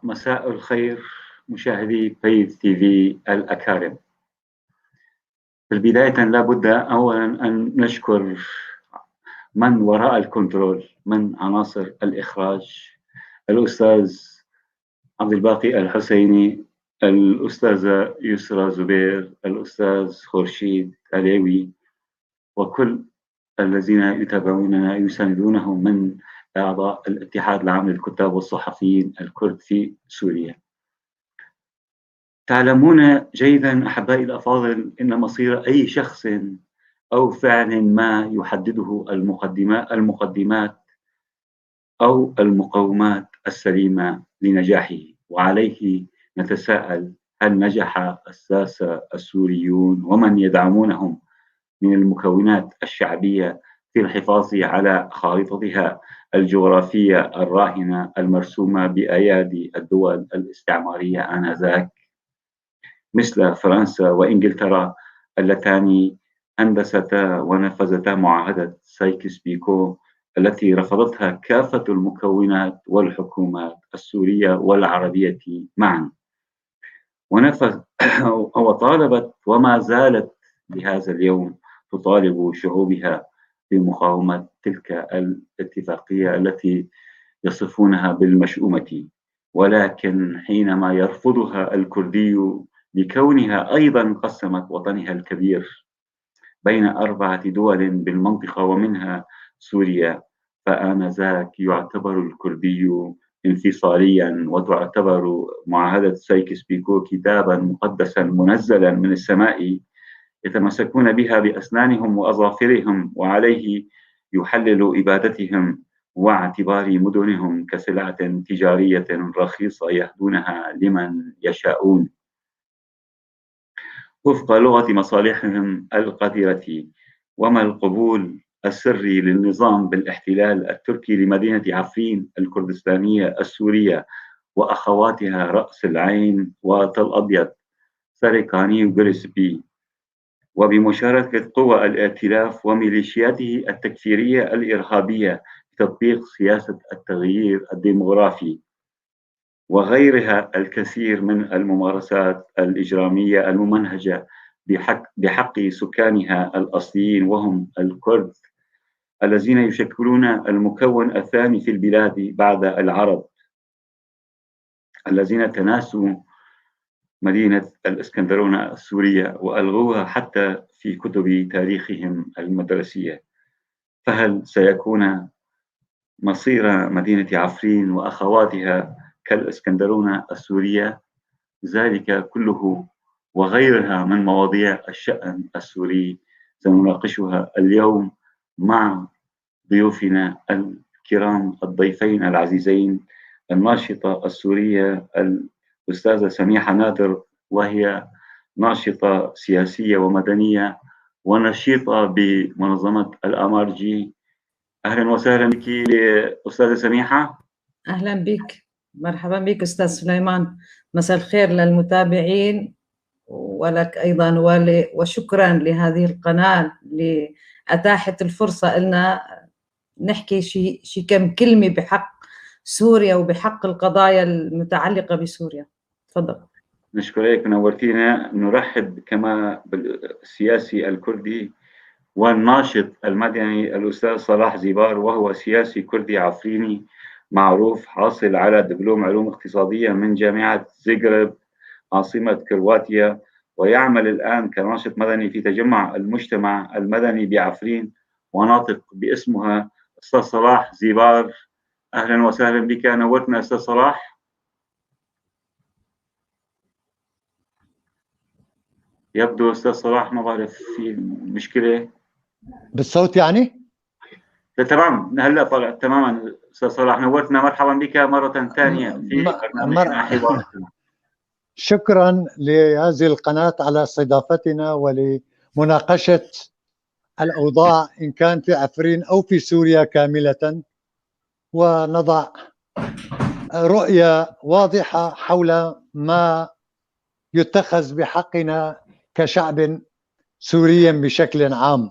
مساء الخير مشاهدي بيت تي في الأكارم. في البداية لابد أولا أن نشكر من وراء الكنترول من عناصر الإخراج، الأستاذ عبد الباقي الحسيني، الأستاذة يسرى زبير، الأستاذ خورشيد عليوي، وكل الذين يتابعوننا يساندونهم من أعضاء الاتحاد العام للكتاب والصحفيين الكرد في سوريا. تعلمون جيدا أحبائي الأفاضل إن مصير أي شخص أو فعل ما يحدده المقدمات أو المقومات السليمة لنجاحه، وعليه نتساءل: هل نجح الساسة السوريون ومن يدعمونهم من المكونات الشعبية في الحفاظ على خارطتها الجغرافية الراهنة المرسومة بأيادي الدول الاستعمارية آنذاك مثل فرنسا وإنجلترا اللتان هندستا ونفذتا معاهدة سايكس بيكو التي رفضتها كافة المكونات والحكومات السورية والعربية معا، وطالبت وما زالت لهذا اليوم تطالب شعوبها بمقاومة تلك الاتفاقية التي يصفونها بالمشؤومة، ولكن حينما يرفضها الكردي لكونها أيضا قسمت وطنها الكبير بين 4 دول بالمنطقة ومنها سوريا، فآنذاك يعتبر الكردي انفصاليا، وتعتبر معاهدة سايكس بيكو كتابا مقدسا منزلا من السماء يتمسكون بها بأسنانهم وأظافرهم، وعليه يحلل إبادتهم واعتبار مدنهم كسلعة تجارية رخيصة يهدونها لمن يشاءون وفق لغة مصالحهم القذرة. وما القبول السري للنظام بالاحتلال التركي لمدينة عفرين الكردستانية السورية وأخواتها رأس العين وتل أبيض سريكاني وغريسبي، وبمشاركة قوى الائتلاف وميليشياته التكفيرية الإرهابية بتطبيق سياسة التغيير الديمغرافي وغيرها الكثير من الممارسات الإجرامية الممنهجة بحق سكانها الأصليين وهم الكرد الذين يشكلون المكون الثاني في البلاد بعد العرب، الذين تناسوا مدينة الإسكندرونة السورية وألغوها حتى في كتب تاريخهم المدرسية. فهل سيكون مصير مدينة عفرين وأخواتها كالإسكندرونة السورية؟ ذلك كله وغيرها من مواضيع الشأن السوري سنناقشها اليوم مع ضيوفنا الكرام الضيفين العزيزين، الناشطة السورية الأستاذة سميحة نادر، وهي ناشطة سياسية ومدنية ونشيطة بمنظمة الأمارجي. أهلا وسهلا بك أستاذة سميحة. أهلا بك، مرحبا بك أستاذ سليمان. مساء الخير للمتابعين ولك أيضا، وشكرا لهذه القناة اللي أتاحت الفرصة لنا نحكي شي كم كلمة بحق سوريا وبحق القضايا المتعلقة بسوريا. تفضل. نشكرك، نورتينا. نرحب كما بالسياسي الكردي والناشط المدني الأستاذ صلاح زيبار، وهو سياسي كردي عفريني معروف، حاصل على دبلوم علوم اقتصادية من جامعة زغرب عاصمة كرواتيا، ويعمل الآن كناشط مدني في تجمع المجتمع المدني بعفرين وناطق باسمها. أستاذ صلاح زيبار، أهلا وسهلا بك، نورتنا أستاذ صلاح. يبدو أستاذ صلاح ما بعرف في مشكلة بالصوت يعني؟ تمام، هلا طلع تماما. أستاذ صلاح نورتنا، مرحبا بك مرة ثانية في برنامجنا حوار. شكرا لهذه القناة على استضافتنا ولمناقشة الأوضاع إن كان في عفرين أو في سوريا كاملة، ونضع رؤية واضحة حول ما يتخذ بحقنا كشعب سوري بشكل عام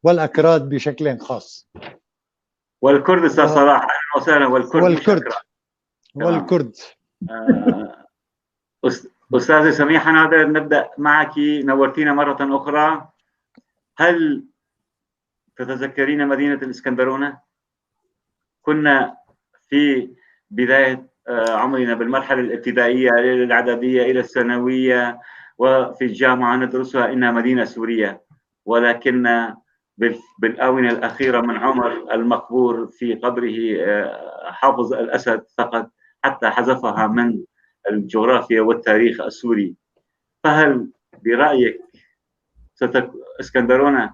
والأكراد بشكل خاص. والكرد أستاذ صلاح، أهلا وسهلا. والكرد والكرد. أستاذة سميحة نادر، نبدأ معك، نورتينا مرة أخرى. هل تتذكرين مدينة الإسكندرونة؟ كنا في بداية عمرنا بالمرحلة الابتدائية إلى الإعدادية إلى الثانوية وفي الجامعة ندرسها إنها مدينة سورية، ولكن بالآونة الأخيرة من عمر المقبور في قبره حافظ الأسد فقط حتى حذفها من الجغرافيا والتاريخ السوري. فهل برأيك اسكندرونة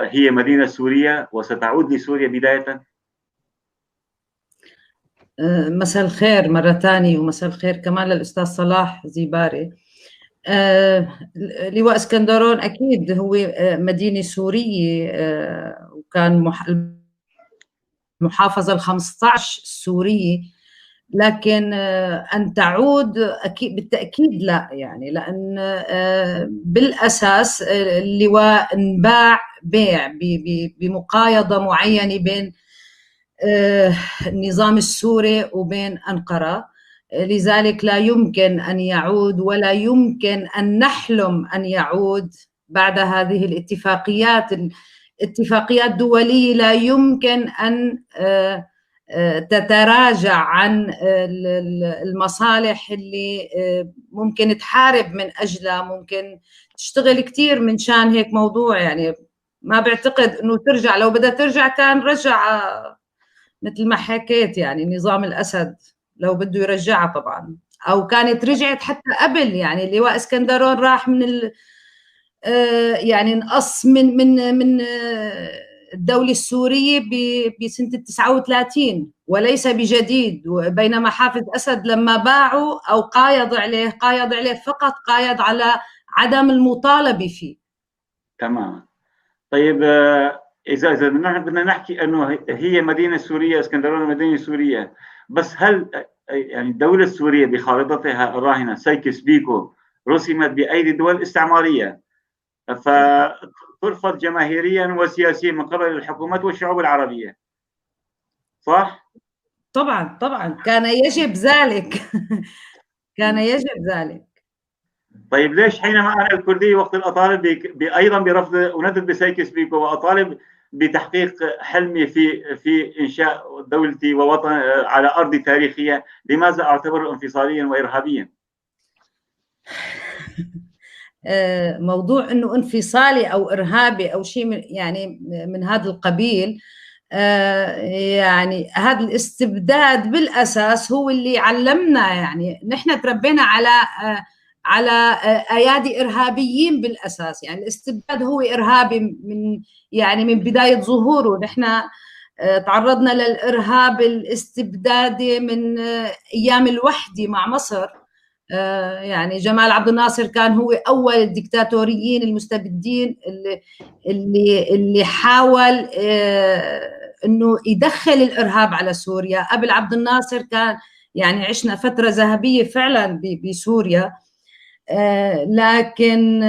هي مدينة سورية وستعود لسوريا بداية؟ مساء الخير مرة ثانية، ومساء الخير كمان للأستاذ صلاح زيباري. لواء اسكندرون أكيد هو مدينة سورية، وكان المحافظة ال15 السورية، لكن أن تعود أكيد بالتأكيد لا، يعني لأن بالأساس اللواء انباع بيع بمقايضة معينة بين النظام السوري وبين أنقرة، لذلك لا يمكن أن يعود ولا يمكن أن نحلم أن يعود بعد هذه الاتفاقيات. الاتفاقيات الدولية لا يمكن أن تتراجع عن المصالح اللي ممكن تحارب من أجلها، ممكن تشتغل كثير من شان هيك موضوع. يعني ما بعتقد أنه ترجع، لو بدها ترجع كان رجع مثل ما حكيت، يعني نظام الأسد لو بده يرجعها طبعا، أو كانت رجعت حتى قبل. يعني لواء اسكندرون راح من يعني انقص من من من الدولة السورية بسنة 39 وليس بجديد، بينما حافظ أسد لما باعوا أو قايض عليه، قايض عليه فقط، قايض على عدم المطالبة فيه. تمام. طيب إذا بدنا نحكي أنه هي مدينة سورية، اسكندرونة مدينة سورية، بس هل يعني الدولة السورية بخارطتها الراهنة سايكس بيكو رسمت بأيدي الدول الاستعمارية، فترفض جماهيريا وسياسيا من قبل الحكومات والشعوب العربية، صح؟ طبعا طبعا كان يجب ذلك. كان يجب ذلك. طيب ليش حينما أنا الكردي وقت أطالب أيضا برفض وندد بسايكس بيكو وأطالب بتحقيق حلمي في إنشاء دولتي ووطن على أرضي تاريخية، لماذا أعتبر انفصاليا وإرهابيا؟ موضوع انه انفصالي او ارهابي او شيء من يعني من هذا القبيل. يعني هذا الاستبداد بالاساس هو اللي علمنا، يعني نحن تربينا على ايادي ارهابيين بالاساس. يعني الاستبداد هو ارهابي من يعني من بداية ظهوره. نحن تعرضنا للارهاب الاستبدادي من ايام الوحدة مع مصر. يعني جمال عبد الناصر كان هو اول الدكتاتوريين المستبدين اللي حاول انه يدخل الارهاب على سوريا. قبل عبد الناصر كان يعني عشنا فترة ذهبية فعلا بسوريا، لكن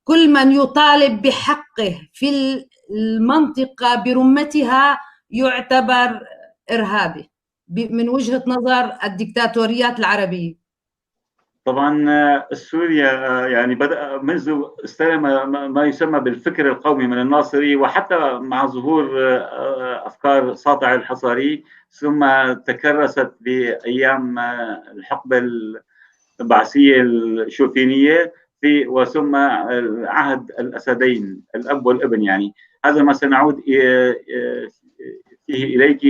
كل من يطالب بحقه في المنطقة برمتها يعتبر ارهابي من وجهه نظر الدكتاتوريات العربية. طبعا سوريا يعني بدأ منذ استلم ما يسمى بالفكر القومي من الناصري، وحتى مع ظهور افكار ساطع الحصاري، ثم تكرست بايام الحقبة البعثيه الشوفينيه في وثم عهد الاسدين الاب والابن. يعني هذا ما سنعود فيه اليك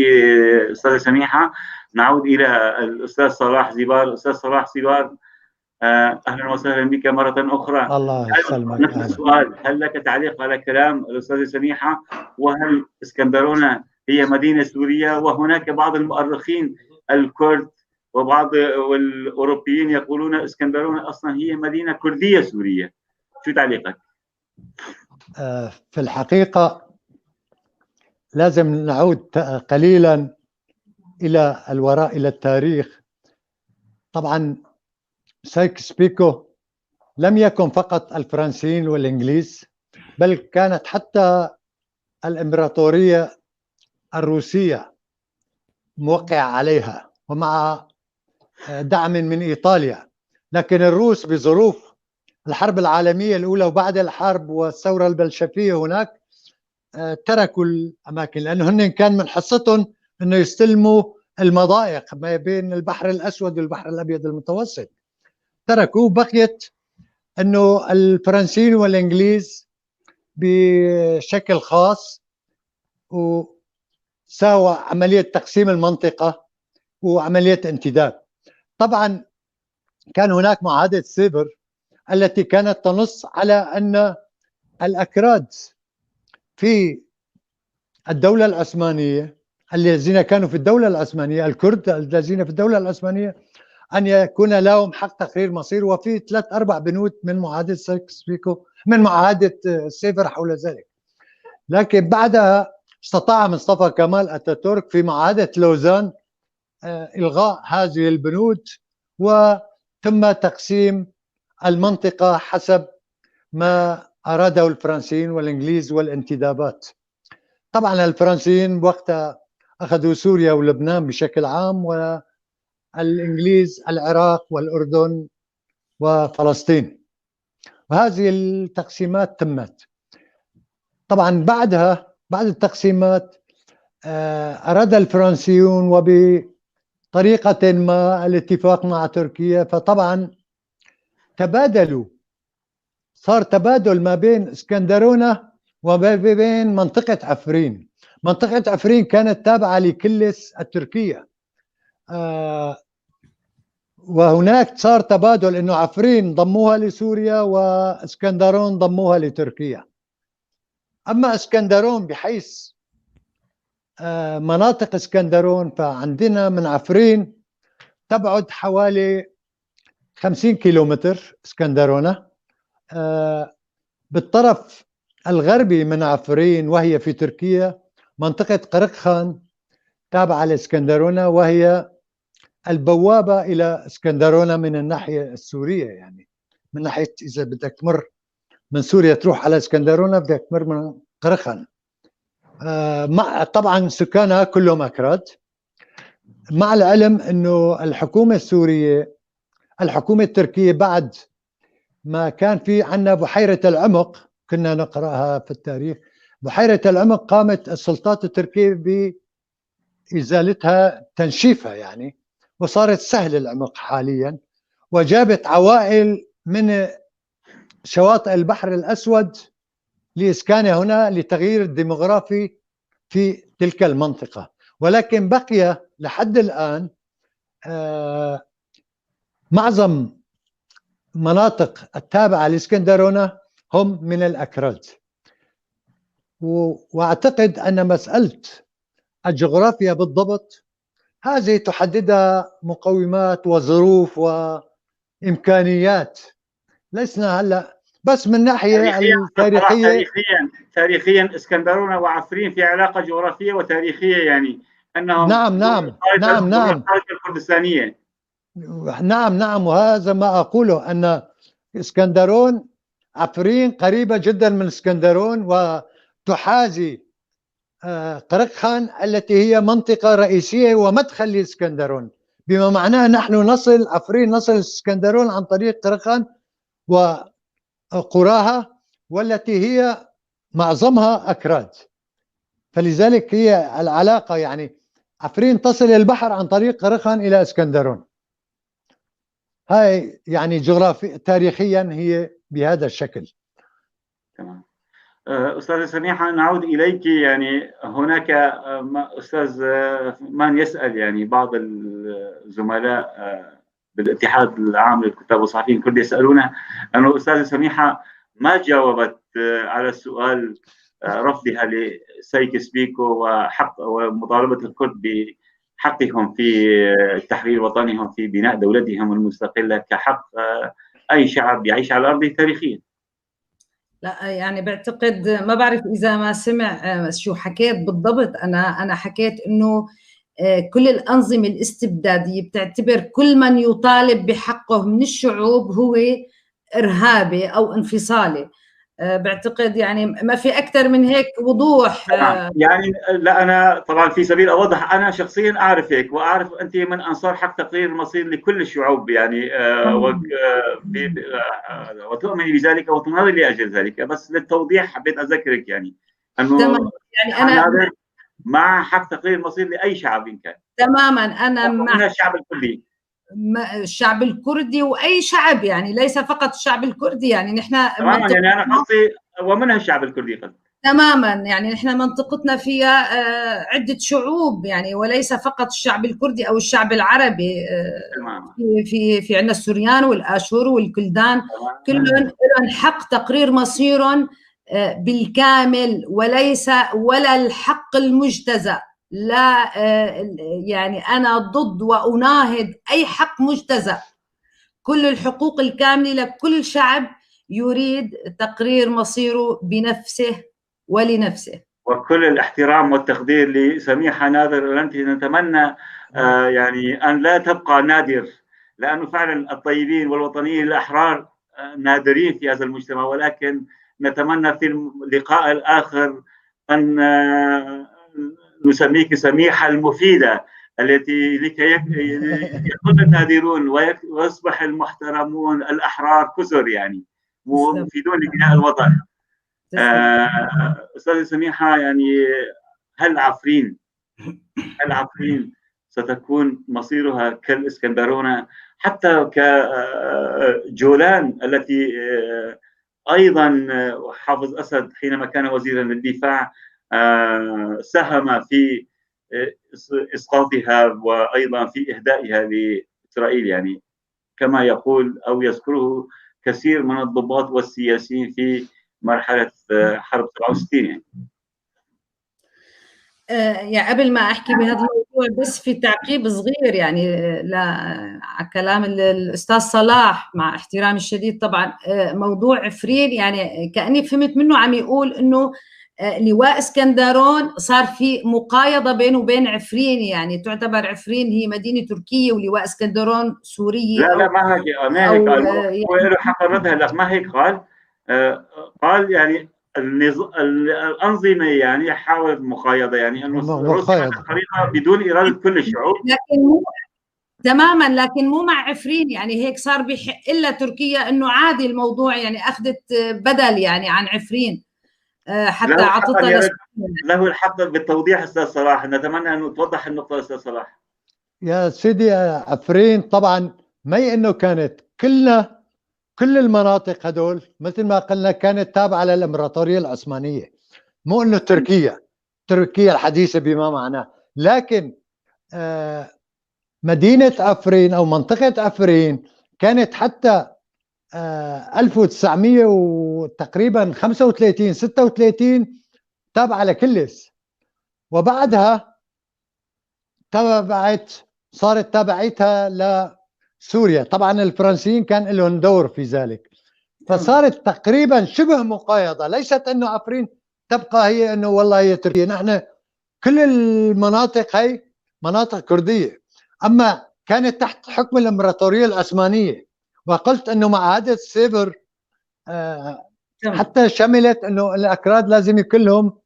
استاذه سميحة. نعود الى الاستاذ صلاح زيبار. استاذ صلاح زيبار، اهلا وسهلا بك مرة اخرى. الله يسلمك. نفس السؤال، هل لك تعليق على كلام الاستاذة سميحة؟ وهل اسكندرونه هي مدينة سورية؟ وهناك بعض المؤرخين الكرد وبعض الاوروبيين يقولون اسكندرونه اصلا هي مدينة كرديه سورية. شو تعليقك؟ في الحقيقة لازم نعود قليلا الى الوراء، الى التاريخ. طبعا سايكس بيكو لم يكن فقط الفرنسيين والإنجليز، بل كانت حتى الإمبراطورية الروسية موقعة عليها، ومع دعم من إيطاليا. لكن الروس بظروف الحرب العالمية الأولى وبعد الحرب والثورة البلشفية هناك تركوا الأماكن، لأنه هن كان من حصتهم أنه يستلموا المضايق ما بين البحر الأسود والبحر الأبيض المتوسط. تركوا، بقيت انه الفرنسيين والانجليز بشكل خاص، وساوى عملية تقسيم المنطقة وعملية انتداب. طبعا كان هناك معاهدة سيفر التي كانت تنص على ان الاكراد في الدولة العثمانية، الذين كانوا في الدولة العثمانية، الكرد الذين في الدولة العثمانية، أن يكون لهم حق تقرير مصير. وفي 3-4 بنود من معاهدة سايكس بيكو، من معاهدة سيفر حول ذلك. لكن بعدها استطاع مصطفى كمال أتاتورك في معاهدة لوزان إلغاء هذه البنود، وتم تقسيم المنطقة حسب ما أراده الفرنسيين والإنجليز والانتدابات. طبعا الفرنسيين وقتها أخذوا سوريا ولبنان بشكل عام، و الإنجليز العراق والأردن وفلسطين. وهذه التقسيمات تمت. طبعا بعدها، بعد التقسيمات، أراد الفرنسيون وبطريقة ما الاتفاق مع تركيا، فطبعا تبادلوا، صار تبادل ما بين اسكندرونة وما بين منطقة عفرين. منطقة عفرين كانت تابعة لكلس التركية، وهناك صار تبادل انه عفرين ضموها لسوريا واسكندرون ضموها لتركيا. اما اسكندرون بحيث مناطق اسكندرون فعندنا من عفرين تبعد حوالي 50 كيلومتر اسكندرونة. بالطرف الغربي من عفرين وهي في تركيا منطقة قرقخان تابعة لاسكندرونة، وهي البوابة إلى اسكندرونة من الناحية السورية. يعني من ناحية إذا بدك تمر من سوريا تروح على اسكندرونة بدك تمر من قرخان. مع طبعا سكانها كلهم أكراد، مع العلم أنه الحكومة السورية، الحكومة التركية بعد ما كان في عندنا بحيرة العمق، كنا نقرأها في التاريخ، بحيرة العمق قامت السلطات التركية بإزالتها، تنشيفها يعني، وصارت سهل العمق حاليا. وجابت عوائل من شواطئ البحر الأسود لإسكانها هنا لتغيير الديموغرافي في تلك المنطقة. ولكن بقي لحد الآن معظم مناطق التابعة لإسكندرونة هم من الأكراد. وأعتقد أن مسألة الجغرافيا بالضبط هذه تحددها مقومات وظروف وإمكانيات، لسنا هلأ بس من ناحية التاريخية. تاريخيا اسكندرونة وعفرين في علاقة جغرافية وتاريخية، يعني أنهم نعم نعم نعم نعم الكردستانية. نعم نعم، وهذا ما أقوله، أن اسكندرون عفرين قريبة جدا من اسكندرون وتحاذي قرقخان التي هي منطقة رئيسية ومدخل لإسكندرون، بما معناه نحن نصل عفرين، نصل اسكندرون عن طريق قرقخان وقراها والتي هي معظمها أكراد. فلذلك هي العلاقة، يعني عفرين تصل البحر عن طريق قرقخان إلى اسكندرون. هاي يعني جغرافي تاريخيا هي بهذا الشكل. تمام. أستاذة سميحة نعود إليك. يعني هناك أستاذ من يسأل، يعني بعض الزملاء بالاتحاد العام للكتاب والصحفيين الكرد يسألون أنه أستاذة سميحة ما جاوبت على السؤال رفضها لسايكس بيكو وحق ومطالبة الكرد بحقهم في تحرير وطنهم في بناء دولتهم المستقلة كحق أي شعب يعيش على أرضه تاريخيا. لا يعني بعتقد ما بعرف إذا ما سمع شو حكيت بالضبط. أنا حكيت إنه كل الأنظمة الاستبدادية بتعتبر كل من يطالب بحقه من الشعوب هو إرهابي أو انفصالي. بعتقد يعني ما في أكثر من هيك وضوح. يعني لا، أنا طبعا في سبيل أوضح، أنا شخصيا أعرف هيك، وأعرف أنت من أنصار حق تقرير المصير لكل الشعوب، يعني وتؤمني بذلك وتناضلي لأجل ذلك. بس للتوضيح حبيت أذكرك يعني أنه تمام. يعني أنا مع حق تقرير المصير لأي شعب إن كان. تماما، أنا مع الشعب الكردي، الشعب الكردي واي شعب، يعني ليس فقط الشعب الكردي، يعني نحن تماما، يعني انا قصدي ومنها الشعب الكردي قصدي تماما، يعني نحن منطقتنا فيها عده شعوب، يعني وليس فقط الشعب الكردي او الشعب العربي. في في عندنا السوريان والاشور والكلدان، كلهم لهم حق تقرير مصيرهم بالكامل، وليس ولا الحق المجتزأ. لا يعني أنا ضد وأناهض أي حق مجتزأ. كل الحقوق الكاملة لكل شعب يريد تقرير مصيره بنفسه ولنفسه. وكل الاحترام والتقدير لسميحة نادر، التي نتمنى يعني أن لا تبقى نادر، لأنه فعلا الطيبين والوطنيين الأحرار نادرين في هذا المجتمع، ولكن نتمنى في اللقاء الآخر أن نسميك سميحة المفيدة، التي لكي يكون النادرون ويصبح المحترمون الأحرار كثر، يعني ومفيدون لبناء الوطن. أستاذة سميحة، يعني هل عفرين ستكون مصيرها كالإسكندرونة، حتى كجولان التي أيضا حافظ أسد حينما كان وزيرا للدفاع ساهم في إسقاطها وأيضا في إهدائها لإسرائيل، يعني كما يقول أو يذكره كثير من الضباط والسياسيين في مرحلة حرب 67. يعني يعني قبل ما أحكي بهذا الموضوع بس في تعقيب صغير يعني على كلام الأستاذ صلاح، مع احترامي الشديد طبعا. موضوع عفرين يعني كأني فهمت منه عم يقول إنه لواء اسكندرون صار في مقايضة بينه وبين عفرين، يعني تعتبر عفرين هي مدينة تركية ولواء اسكندرون سورية. لا لا، ما هيك، ما هيك قال، هو له حق الرد. هلا ما هيك قال، قال يعني الأنظمة يعني حاولت مقايضة، يعني انه رسمت الخريطة بدون إرادة كل الشعوب، لكن مو تماما، لكن مو مع عفرين، يعني هيك صار بحق إلا تركيا انه عادي الموضوع، يعني اخذت بدل يعني عن عفرين حتى عطتها. له الحق بالتوضيح استاذ صلاح، نتمنى ان توضح النقطه استاذ صلاح. يا سيدي، عفرين طبعا ما هي انه كانت كلنا، كل المناطق هدول مثل ما قلنا كانت تابعة للإمبراطورية العثمانية، مو انه تركيا الحديثة بما معناه. لكن مدينة عفرين أو منطقة عفرين كانت حتى 1900 وتقريبا 35 36 تابعة لكلس، وبعدها تبعت صارت تبعتها لسوريا. طبعا الفرنسيين كان لهم دور في ذلك، فصارت تقريبا شبه مقايضة. ليست انه عفرين تبقى هي انه والله هي تركيا، نحن كل المناطق هي مناطق كردية، اما كانت تحت حكم الامبراطورية العثمانية. وقلت انه معاهدة سيفر حتى شملت انه الاكراد لازم يكون لهم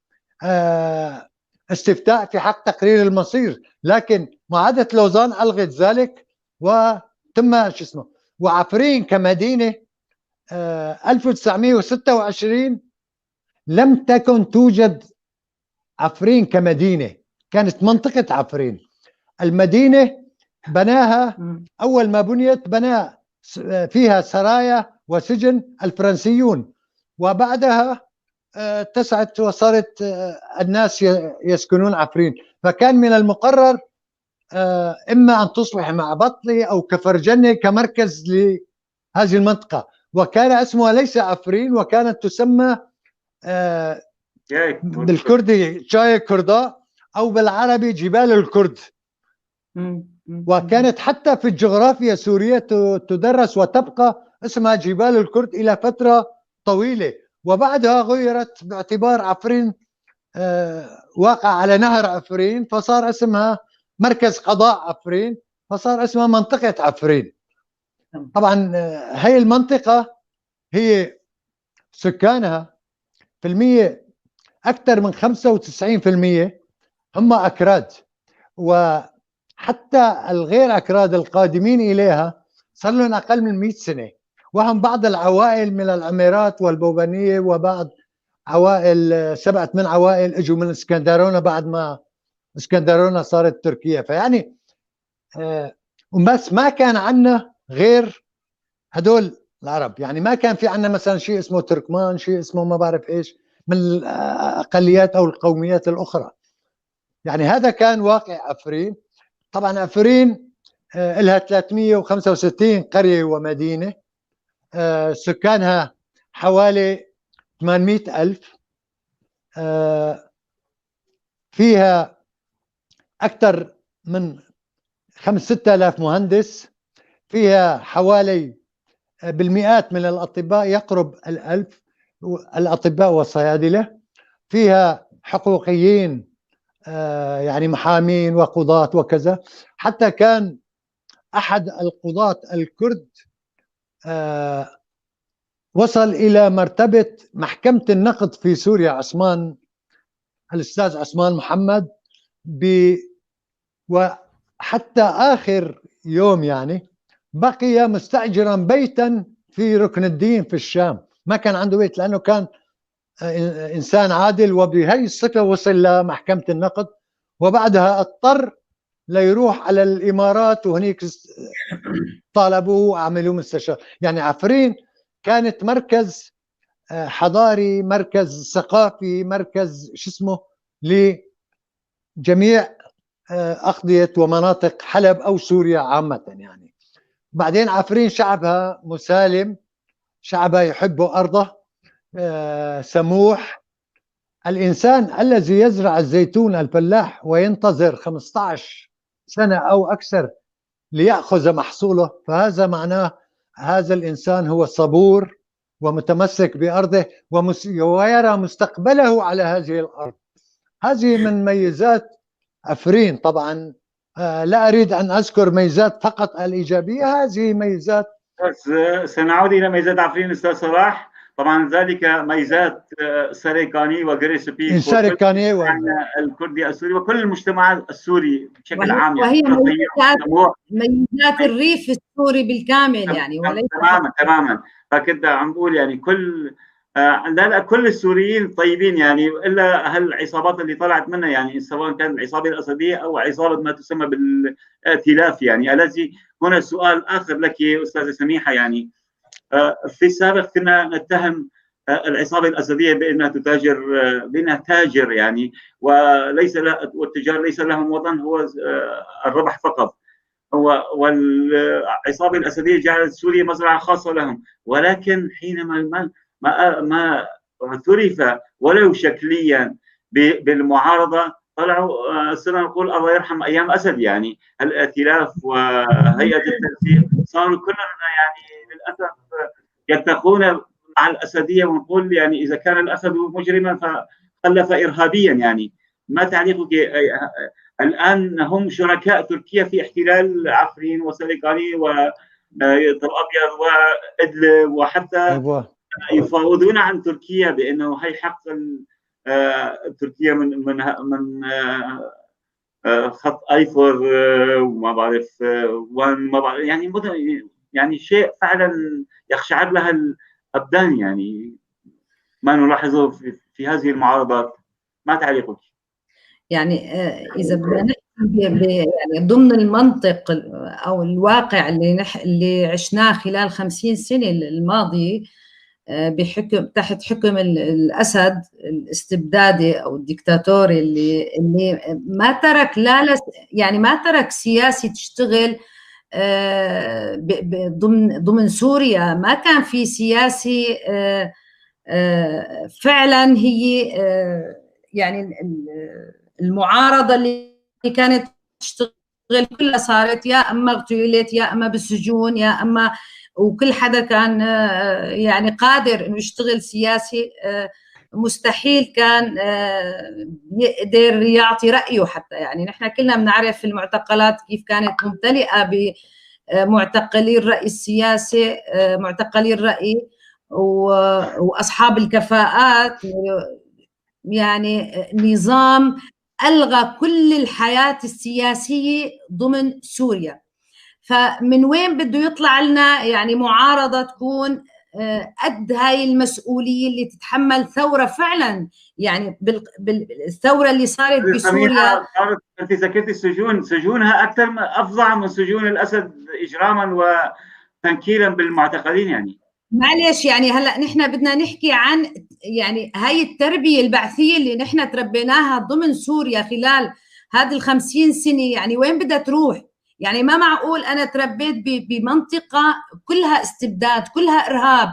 استفتاء في حق تقرير المصير، لكن معاهدة لوزان ألغت ذلك وتم شو اسمه. وعفرين كمدينة 1926 لم تكن توجد عفرين كمدينة، كانت منطقة عفرين. المدينة بناها أول ما بنيت بنى فيها سرايا وسجن الفرنسيون، وبعدها اتسعت وصارت الناس يسكنون عفرين. فكان من المقرر إما أن تصبح مع بطلي أو كفرجنة كمركز لهذه المنطقة، وكان اسمها ليس عفرين، وكانت تسمى بالكردي جاي كردا أو بالعربي جبال الكرد. وكانت حتى في الجغرافيا السورية تدرس وتبقى اسمها جبال الكرد إلى فترة طويلة، وبعدها غيرت باعتبار عفرين واقع على نهر عفرين، فصار اسمها مركز قضاء عفرين، فصار اسمها منطقة عفرين. طبعا هي المنطقة هي سكانها في المية أكثر من 95% هم أكراد، وحتى الغير أكراد القادمين إليها صار لهم أقل من 100 سنة، وهم بعض العوائل من العميرات والبوبانية، وبعض عوائل 7 8 عوائل اجوا من اسكندرونة بعد ما اسكندرونة صارت تركيا. فيعني وبس ما كان عندنا غير هدول العرب، يعني ما كان في عندنا مثلا شيء اسمه تركمان، شيء اسمه ما بعرف ايش من الاقليات او القوميات الاخرى. يعني هذا كان واقع عفرين. طبعا عفرين لها 365 قرية ومدينة، سكانها حوالي 800 ألف، فيها أكثر من 5-6 آلاف مهندس، فيها حوالي بالمئات من الأطباء، يقرب 1000 الأطباء والصيادلة، فيها حقوقيين يعني محامين وقضاة وكذا. حتى كان أحد القضاة الكرد وصل إلى مرتبة محكمة النقد في سوريا، عثمان الأستاذ عثمان محمد، وحتى آخر يوم يعني بقي مستأجرا بيتا في ركن الدين في الشام، ما كان عنده بيت لأنه كان إنسان عادل، وبهي الصفة وصل لمحكمة النقد، وبعدها اضطر ليروح على الإمارات، وهنيك طالبوه وعملوه مستشار. يعني عفرين كانت مركز حضاري، مركز ثقافي، مركز شو اسمه لجميع أقضية ومناطق حلب أو سوريا عامة. يعني بعدين عفرين شعبها مسالم، شعبها يحب أرضه، سموح. الإنسان الذي يزرع الزيتون، الفلاح، وينتظر 15 سنة أو أكثر ليأخذ محصوله، فهذا معناه هذا الإنسان هو صبور ومتمسك بأرضه ويرى مستقبله على هذه الأرض. هذه من ميزات عفرين. طبعا لا أريد أن أذكر ميزات فقط الإيجابية، هذه ميزات. سنعود إلى ميزات عفرين أستاذ صلاح. طبعا ذلك ميزات سريكاني وغريسبي، سريكاني الكردي السوري وكل المجتمع السوري بشكل عام، يعني وهي ميزات الريف السوري بالكامل يعني، وليس تماما تماما. فكنت عم بقول يعني كل لا كل السوريين طيبين يعني، الا هالعصابات اللي طلعت منها، يعني سواء كانت العصابة الاسدية او عصابة ما تسمى بالائتلاف، يعني الذي هنا سؤال آخر لك أستاذة سميحة، يعني في السابق كنا نتهم العصابة الأسدية بأنها تتاجر، بأنها تاجر يعني، وليس والتجار ليس لهم وطن، هو الربح فقط. والعصابة الأسدية جعلت سوريا مزرعة خاصة لهم، ولكن حينما ما اعترف ولو شكليا بالمعارضة طلعوا، صرنا نقول الله يرحم أيام أسد، يعني الائتلاف وهيئة التنسيق صاروا كلهم يعني للأسف يتقون مع الأسدية، ونقول يعني إذا كان الأسد مجرما فخلف إرهابيا. يعني ما تعليقك الآن؟ هم شركاء تركيا في احتلال عفرين وسريكاني والأبيض وإدلب، وحتى يفاوضون عن تركيا بأنه هي حق تركيا من من من خط ايفور وما بعرف وما بعرف، يعني شيء فعلا يقشعر لها الابدان، يعني ما نلاحظه في هذه المعارضات. ما تعليقك؟ يعني اذا بدنا نحكي يعني ضمن المنطق او الواقع اللي عشناه خلال 50 سنة الماضية بحكم تحت حكم الاسد الاستبدادي او الدكتاتوري اللي ما ترك لا يعني ما ترك سياسي تشتغل ضمن سوريا، ما كان في سياسي فعلا هي يعني المعارضة اللي كانت تشتغل كلها صارت يا اما اغتيلت يا اما بالسجون يا اما، وكل حدا كان يعني قادر انه يشتغل سياسي مستحيل كان يقدر يعطي رأيه حتى. يعني نحن كلنا بنعرف المعتقلات كيف كانت ممتلئة بمعتقلي الرأي السياسي، معتقلي الرأي وأصحاب الكفاءات. يعني نظام ألغى كل الحياة السياسية ضمن سوريا، فمن وين بده يطلع لنا يعني معارضة تكون قد هاي المسؤولية اللي تتحمل ثورة فعلا؟ يعني بالثورة اللي صارت بسوريا، صارت انت ذكرتي السجون، سجونها اكثر افظع من سجون الاسد اجراما وتنكيلا بالمعتقلين. يعني معلش، يعني هلا نحن بدنا نحكي عن يعني هاي التربية البعثية اللي نحن تربيناها ضمن سوريا خلال هذه 50 سنة، يعني وين بدها تروح؟ يعني ما معقول أنا تربيت بمنطقة كلها استبداد، كلها إرهاب.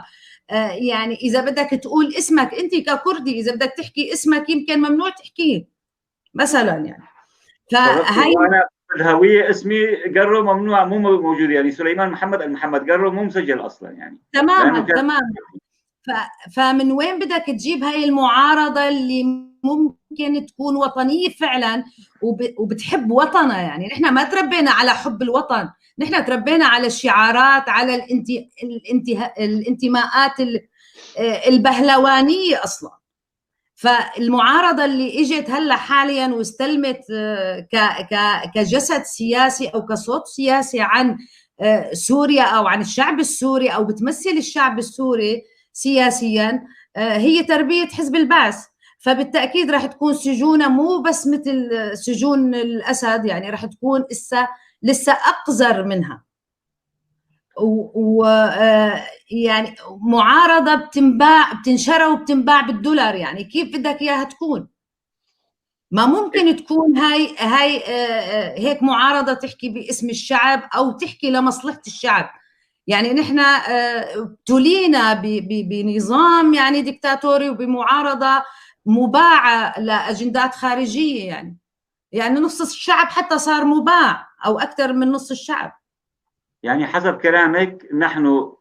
يعني إذا بدك تقول اسمك أنت ككردي، إذا بدك تحكي اسمك يمكن ممنوع تحكيه مثلا. يعني فهي أنا الهوية اسمي قرو ممنوع، مو موجود، يعني سليمان محمد المحمد قرو مو مسجل أصلا يعني. تماما تماما. فمن وين بدك تجيب هاي المعارضة اللي ممكن تكون وطنية فعلا وبتحب وطنها؟ يعني نحن ما تربينا على حب الوطن، نحن تربينا على الشعارات، على الانتماءات البهلوانية أصلا. فالمعارضة اللي اجت هلا حاليا واستلمت كجسد سياسي أو كصوت سياسي عن سوريا أو عن الشعب السوري أو بتمثل الشعب السوري سياسيا، هي تربية حزب البعث. فبالتأكيد رح تكون سجونها مو بس مثل سجون الأسد، يعني رح تكون لسه أقذر منها. و يعني معارضة بتنباع، بتنشرى وبتنباع بالدولار، يعني كيف بدك إياها تكون؟ ما ممكن تكون هاي هيك معارضة تحكي باسم الشعب أو تحكي لمصلحة الشعب. يعني نحن ابتلينا بنظام يعني ديكتاتوري وبمعارضة مباعة لأجندات خارجية، يعني نص الشعب حتى صار مباع أو أكثر من نص الشعب. يعني حسب كلامك نحن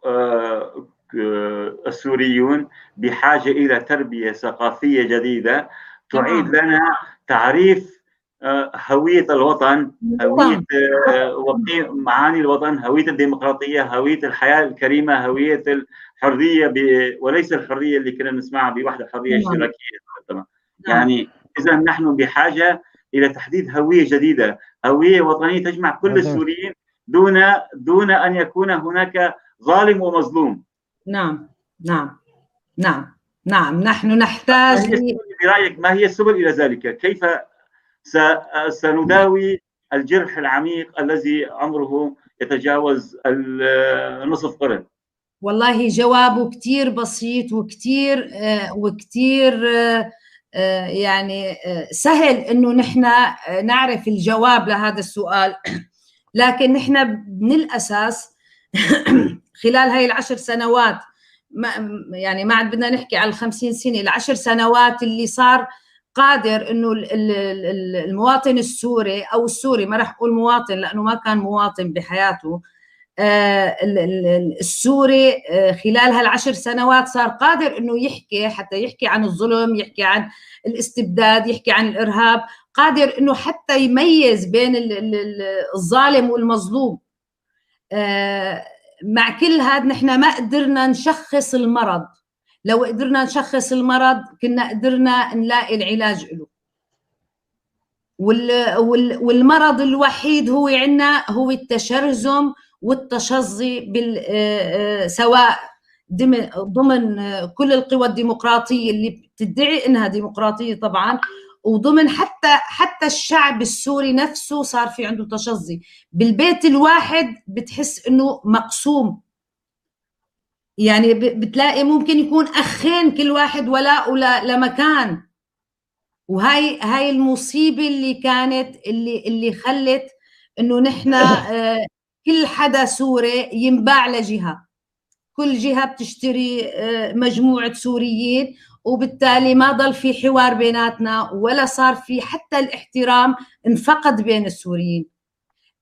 السوريون بحاجة إلى تربية ثقافية جديدة تعيد لنا تعريف هوية الوطن، هوية معاني الوطن، هوية الديمقراطية، هوية الحياة الكريمة، هوية الحرية، وليس الحرية اللي كنا نسمعها بوحدة حرية اشتراكية. يعني إذا نحن بحاجة إلى تحديد هوية جديدة، هوية وطنية تجمع كل السوريين دون أن يكون هناك ظالم ومظلوم. نعم نعم نعم نعم، نحن نحتاج. برأيك ما هي السبل إلى ذلك؟ كيف سنداوي الجرح العميق الذي عمره يتجاوز النصف قرن؟ والله جوابه كتير بسيط وكتير وكتير يعني سهل انه نحن نعرف الجواب لهذا السؤال، لكن نحن من الاساس خلال هاي ال10 سنوات، ما يعني ما عاد بدنا نحكي على 50 سنة، ال10 سنوات اللي صار قادر انه المواطن السوري او السوري، ما راح اقول مواطن لانه ما كان مواطن بحياته، السوري خلال هال10 سنوات صار قادر انه يحكي، حتى يحكي عن الظلم، يحكي عن الاستبداد، يحكي عن الارهاب، قادر انه حتى يميز بين الظالم والمظلوم. مع كل هذا نحن ما قدرنا نشخص المرض. لو قدرنا نشخص المرض كنا قدرنا نلاقي العلاج له. والمرض الوحيد هو عندنا هو التشرذم والتشظي سواء ضمن كل القوى الديمقراطية اللي بتدعي انها ديمقراطية طبعا، وضمن حتى الشعب السوري نفسه صار في عنده تشظي. بالبيت الواحد بتحس انه مقسوم، يعني بتلاقي ممكن يكون اخين كل واحد ولاء لمكان. وهاي المصيبة اللي كانت اللي خلت انه نحن كل حدا سوري ينباع لجهة، كل جهة بتشتري مجموعة سوريين، وبالتالي ما ضل في حوار بيناتنا ولا صار في حتى الاحترام، انفقد بين السوريين.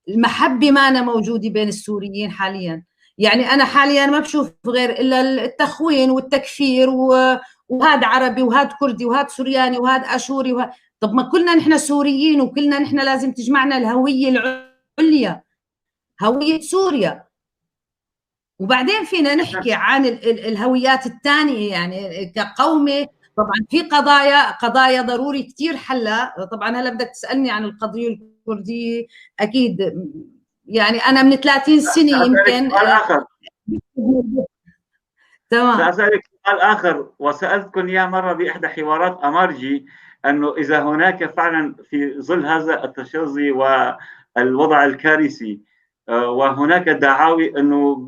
المحبة ما أنا موجودة بين السوريين حاليا. يعني أنا حاليا ما بشوف غير إلا التخوين والتكفير، وهذا عربي وهذا كردي وهذا سورياني وهذا أشوري طب ما كلنا نحن سوريين، وكلنا نحن لازم تجمعنا الهوية العليا، هوية سوريا. وبعدين فينا نحكي عن الهويات الثانية يعني كقومة. طبعا في قضايا ضروري كثير حلها. طبعا هلا بدك تسألني عن القضية الكردية أكيد، يعني أنا من 30 سنة يمكن. سؤال آخر. تمام. سأسألك سؤال آخر وسألتكم إياه مرة بإحدى حوارات أمارجي، أنه إذا هناك فعلا في ظل هذا التشظي والوضع الكارثي، وهناك دعاوي أنه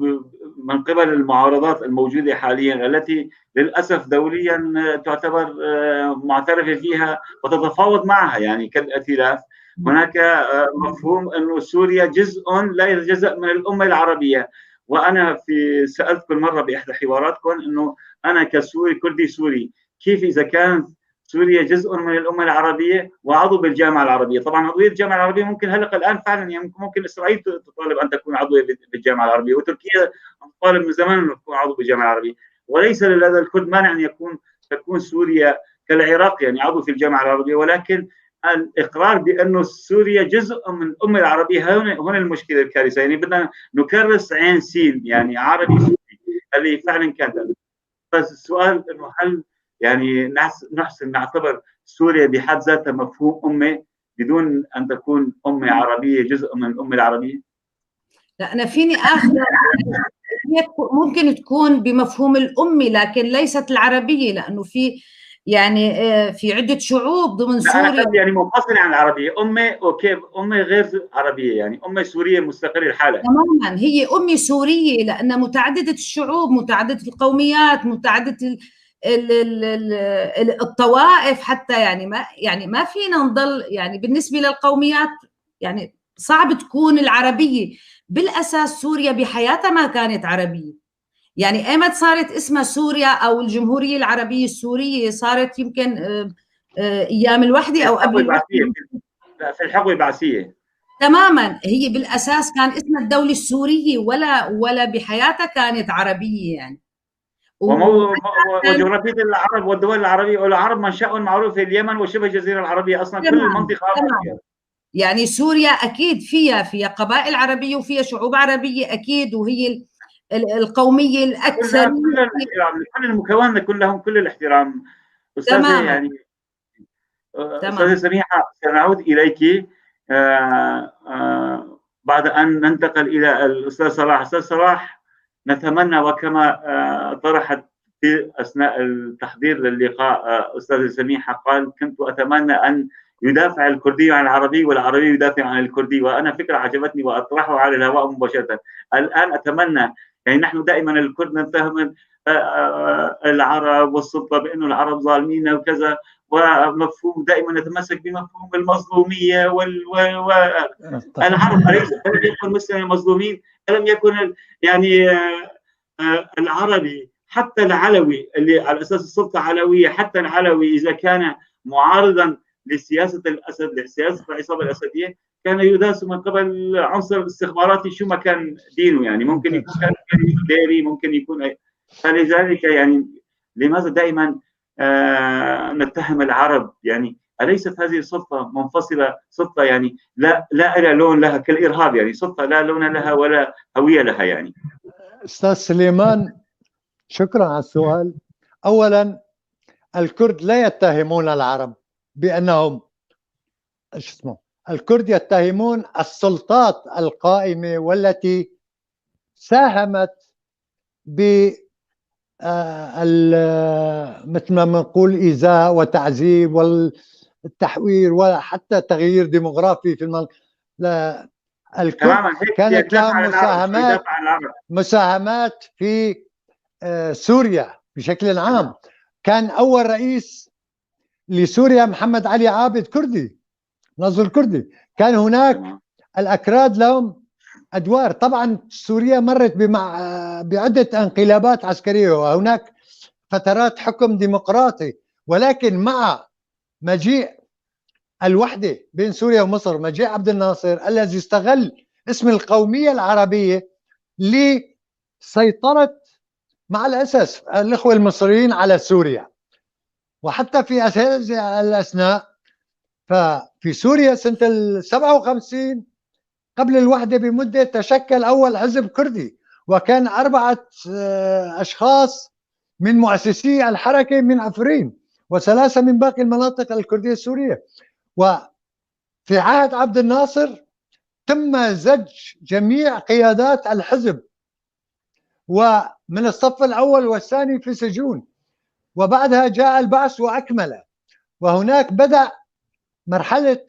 من قبل المعارضات الموجودة حاليا التي للأسف دوليا تعتبر معترفة فيها وتتفاوض معها، يعني كالائتلاف، هناك مفهوم أنه سوريا جزء لا يتجزأ من الأمة العربية. وأنا في سألتكم مرة بإحدى حواراتكم أنه أنا كسوري كردي سوري، كيف إذا كانت سوريا جزء من الأمة العربية وعضو بالجامعة العربية؟ طبعا عضوية الجامعة العربية ممكن هلق الآن فعلا، يعني ممكن إسرائيل تطالب أن تكون عضوية بالجامعة العربية، وتركيا تطالب من زمان أن تكون عضو بالجامعة العربية، وليس لدى الكرد مانع أن تكون سوريا كالعراق يعني عضو في الجامعة العربية، ولكن الإقرار بأنه سوريا جزء من الأمة العربية هنا المشكلة الكارثة. يعني بدنا نكرس عين سين، يعني عربي سوري اللي فعلا كان. بس السؤال أنه هل يعني نحسن نعتبر سوريا بحد ذاتها مفهوم أمة بدون أن تكون أمة عربية جزء من الأمة العربية؟ لا، أنا فيني آخذ ممكن تكون بمفهوم الأمة لكن ليست العربية، لأنه في يعني في عدة شعوب ضمن سوريا يعني منفصلة عن العربية. أمة okay، أمة غير عربية، يعني أمة سورية مستقلة لحالها تماما. هي أمة سورية لأنها متعددة الشعوب، متعددة القوميات، متعددة الطوائف حتى. يعني ما فينا نضل يعني بالنسبة للقوميات يعني صعب تكون العربية. بالأساس سوريا بحياتها ما كانت عربية. يعني ايمت صارت اسمها سوريا او الجمهورية العربية السورية؟ صارت يمكن ايام الوحدة او قبل الوحدة، في الحقبة البعثيه تماما. هي بالاساس كان اسمها الدولة السورية، ولا بحياتها كانت عربية يعني. وجغرافيه العرب والدول العربية والعرب منشأهم معروف، اليمن وشبه الجزيرة العربية اصلا كل المنطقة عربية. يعني سوريا اكيد فيها قبائل عربية وفيها شعوب عربية اكيد، وهي القومية الاكثر. كل المكونات كلهم كل الاحترام استاذه. يعني استاذه سميحة، سنعود اليك بعد ان ننتقل الى الاستاذ صلاح. استاذ صلاح، نتمنى وكما طرحت في اثناء التحضير للقاء استاذه سميحة، قال كنت اتمنى ان يدافع الكردي عن العربي والعربي يدافع عن الكردي، وانا فكرة عجبتني واطرحها على الهواء مباشرة. الان اتمنى، يعني نحن دائما الكرد نتهم العرب والسلطة بانه العرب ظالمين وكذا، ومفهوم دائما نتمسك بمفهوم المظلوميه العرب اليس الم يكن مسلم مظلومين؟ الم يكن يعني العربي حتى العلوي اللي على اساس السلطة علويه، حتى العلوي اذا كان معارضا لسياسه الاسد، لسياسه العصابة الاسدية، كان يداس من قبل عنصر استخباراتي شو ما كان دينه، يعني ممكن يكون ديري، ممكن يكون. فلذلك يعني لماذا دائما نتهم العرب؟ يعني أليست هذه السلطة منفصلة، سلطة يعني لا لا لون لها كالإرهاب، يعني سلطة لا لون لها ولا هوية لها. يعني أستاذ سليمان شكرا على السؤال. أولا الكرد لا يتهمون العرب بأنهم شو اسمه، الكرد يتهمون السلطات القائمة والتي ساهمت ب مثل ما بنقول إيذاء وتعذيب والتحوير وحتى تغيير ديموغرافي في المنطقة. لا، الكرد كانت لهم مساهمات في سوريا بشكل عام. كان أول رئيس لسوريا محمد علي عابد كردي، نظر كردي. كان هناك الأكراد لهم أدوار. طبعا سوريا مرت بعدة انقلابات عسكرية وهناك فترات حكم ديمقراطي، ولكن مع مجيء الوحدة بين سوريا ومصر، مجيء عبد الناصر الذي استغل اسم القومية العربية لسيطرة مع الأسف الإخوة المصريين على سوريا. وحتى في هذه الأثناء ففي سوريا سنة 57 قبل الوحدة بمدة تشكل أول حزب كردي، وكان 4 أشخاص من مؤسسي الحركة من عفرين و3 من باقي المناطق الكردية السورية. وفي عهد عبد الناصر تم زج جميع قيادات الحزب ومن الصف الأول والثاني في سجون، وبعدها جاء البعث وأكمله. وهناك بدأ مرحلة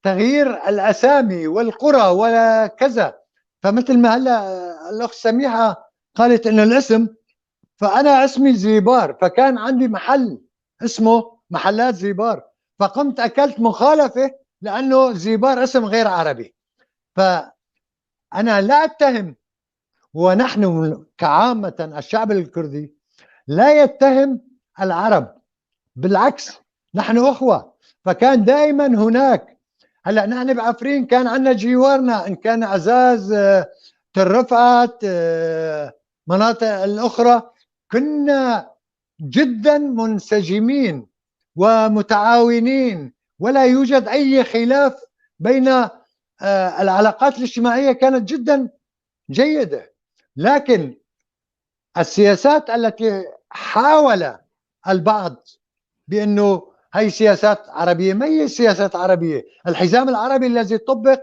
تغيير الأسامي والقرى وكذا. فمثل ما هلا الأخت سميحة قالت إنه الاسم، فأنا اسمي زيبار، فكان عندي محل اسمه محلات زيبار، فقمت أكلت مخالفة لأنه زيبار اسم غير عربي. فأنا لا أتهم، ونحن كعامة الشعب الكردي لا يتهم العرب، بالعكس نحن أخوة. فكان دائما هناك، هلا نحن بعفرين كان عندنا جوارنا ان كان عزاز، ترفعت، مناطق الاخرى، كنا جدا منسجمين ومتعاونين ولا يوجد اي خلاف بين العلاقات الاجتماعية كانت جدا جيدة. لكن السياسات التي حاول البعض بانه هي سياسات عربية، ما هي سياسات عربية. الحزام العربي الذي طبق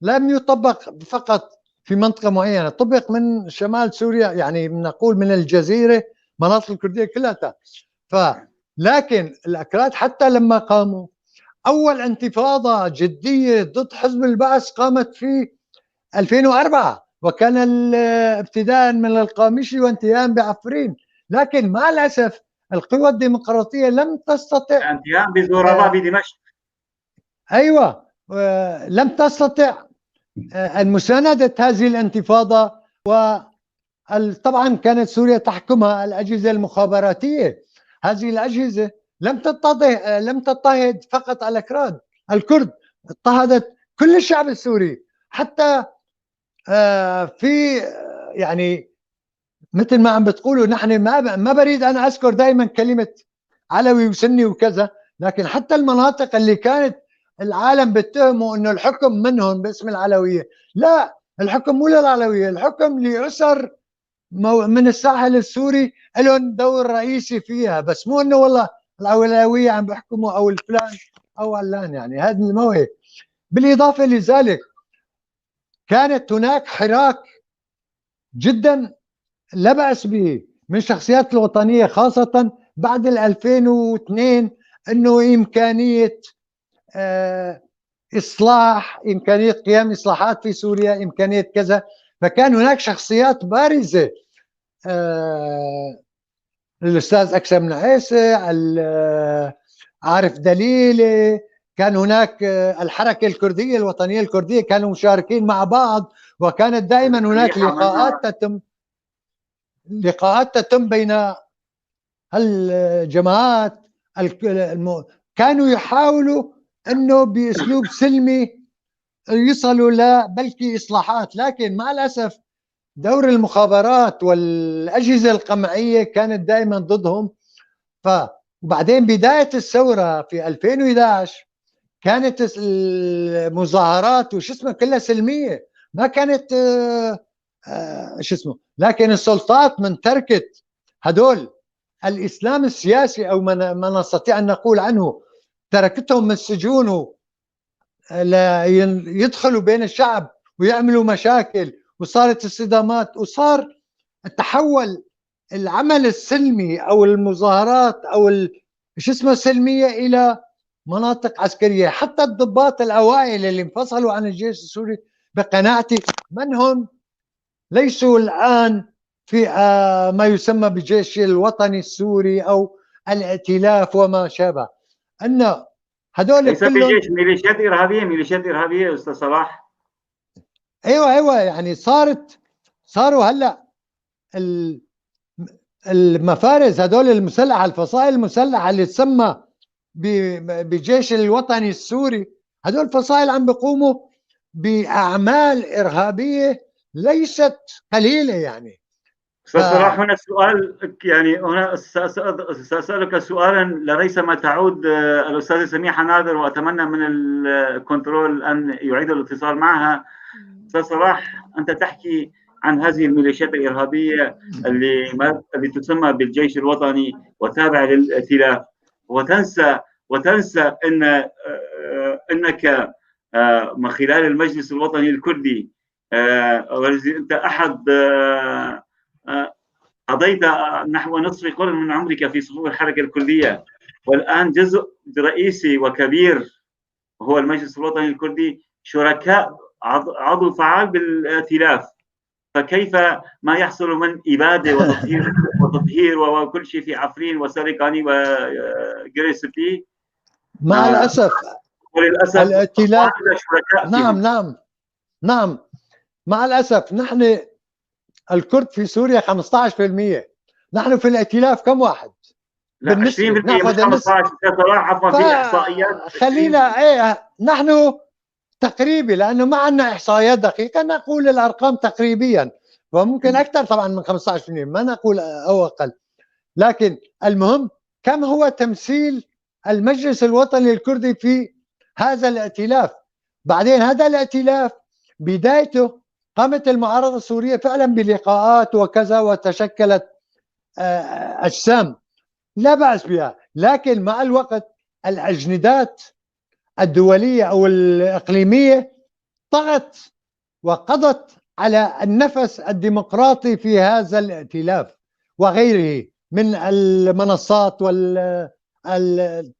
لم يطبق فقط في منطقة معينة، طبق من شمال سوريا، يعني نقول من الجزيرة، مناطق الكردية كلها. لكن الأكراد حتى لما قاموا أول انتفاضة جدية ضد حزب البعث قامت في 2004، وكان ابتداء من القامشي وانتهاء بعفرين. لكن مع الأسف القوى الديمقراطية لم تستطع انتهاء بزوربا بدمشق، أيوة، لم تستطع المساندة هذه الانتفاضة. وطبعا كانت سوريا تحكمها الأجهزة المخابراتية، هذه الأجهزة لم تضطهد فقط الأكراد الكرد، اضطهدت كل الشعب السوري. حتى في يعني مثل ما عم بتقولوا نحن ما بريد انا اذكر دائما كلمة علوي وسني وكذا، لكن حتى المناطق اللي كانت العالم بيتهموا انه الحكم منهم باسم العلوية، لا، الحكم مو للعلويه، الحكم لاسر من الساحل السوري لهم دور رئيسي فيها، بس مو انه والله العلوية عم بيحكموا او الفلان او علان، يعني هذا ما هيك. بالاضافة لذلك كانت هناك حراك جدا لا بأس به من شخصيات الوطنية، خاصة بعد 2002، أنه إمكانية إصلاح، إمكانية قيام إصلاحات في سوريا، إمكانية كذا. فكان هناك شخصيات بارزة، الأستاذ أكثم نعيسة، عارف دليلي، كان هناك الحركة الكردية الوطنية الكردية، كانوا مشاركين مع بعض، وكانت دائما هناك لقاءات تتم بين الجماعات. كانوا يحاولوا انه باسلوب سلمي يصلوا لبلكي اصلاحات، لكن مع الاسف دور المخابرات والاجهزة القمعيه كانت دائما ضدهم. فبعدين بداية الثورة في 2011 كانت المظاهرات وش اسمه كلها سلمية، ما كانت شو اسمه، لكن السلطات من تركت هدول الاسلام السياسي او ما نستطيع ان نقول عنه، تركتهم من السجون يدخلوا بين الشعب ويعملوا مشاكل، وصارت الصدامات، وصار تحول العمل السلمي او المظاهرات او شو اسمه السلمية الى مناطق عسكرية. حتى الضباط الاوائل اللي انفصلوا عن الجيش السوري بقناعتي من هم ليسوا الان في ما يسمى بالجيش الوطني السوري او الائتلاف وما شابه، ان هذول ليس في جيش، ميليشيات ارهابية، ميليشيات ارهابية استاذ صلاح. ايوه يعني صاروا هلا المفارز هذول المسلحة، الفصائل المسلحة اللي تسمى بالجيش الوطني السوري، هذول الفصائل عم بيقوموا باعمال ارهابية ليست قليله. يعني استاذ صلاح، هنا سؤال، يعني هنا سأسألك سؤالا لريثما تعود الأستاذة سميحة نادر، وأتمنى من الكنترول أن يعيد الاتصال معها. أستاذ صلاح، أنت تحكي عن هذه الميليشيات الإرهابية اللي تسمى بالجيش الوطني وتابعة للائتلاف، وتنسى أنك من خلال المجلس الوطني الكردي، والذي أنت أحد قضيت نحو نصف قرن من عمرك في صفوف الحركة الكردية، والآن جزء رئيسي وكبير هو المجلس الوطني الكردي، شركاء عضو فعال بالائتلاف، فكيف ما يحصل من إبادة وتطهير وكل شيء في عفرين وسرقاني وغريسبي؟ مع الأسف، وللأسف الائتلاف نعم نعم نعم، مع الأسف نحن الكرد في سوريا 15%، نحن في الائتلاف كم واحد؟ لا 20% مش 15 عفوا، في احصائيات خلينا ايه، نحن تقريبي لانه ما عندنا احصائيات دقيقة، نقول الارقام تقريبيا، وممكن اكثر طبعا من 15%، ما نقول او اقل، لكن المهم كم هو تمثيل المجلس الوطني الكردي في هذا الائتلاف. بعدين هذا الائتلاف بدايته قامت المعارضة السورية فعلا بلقاءات وكذا، وتشكلت أجسام لا بأس بها، لكن مع الوقت الأجندات الدولية أو الإقليمية طغت وقضت على النفس الديمقراطي في هذا الائتلاف وغيره من المنصات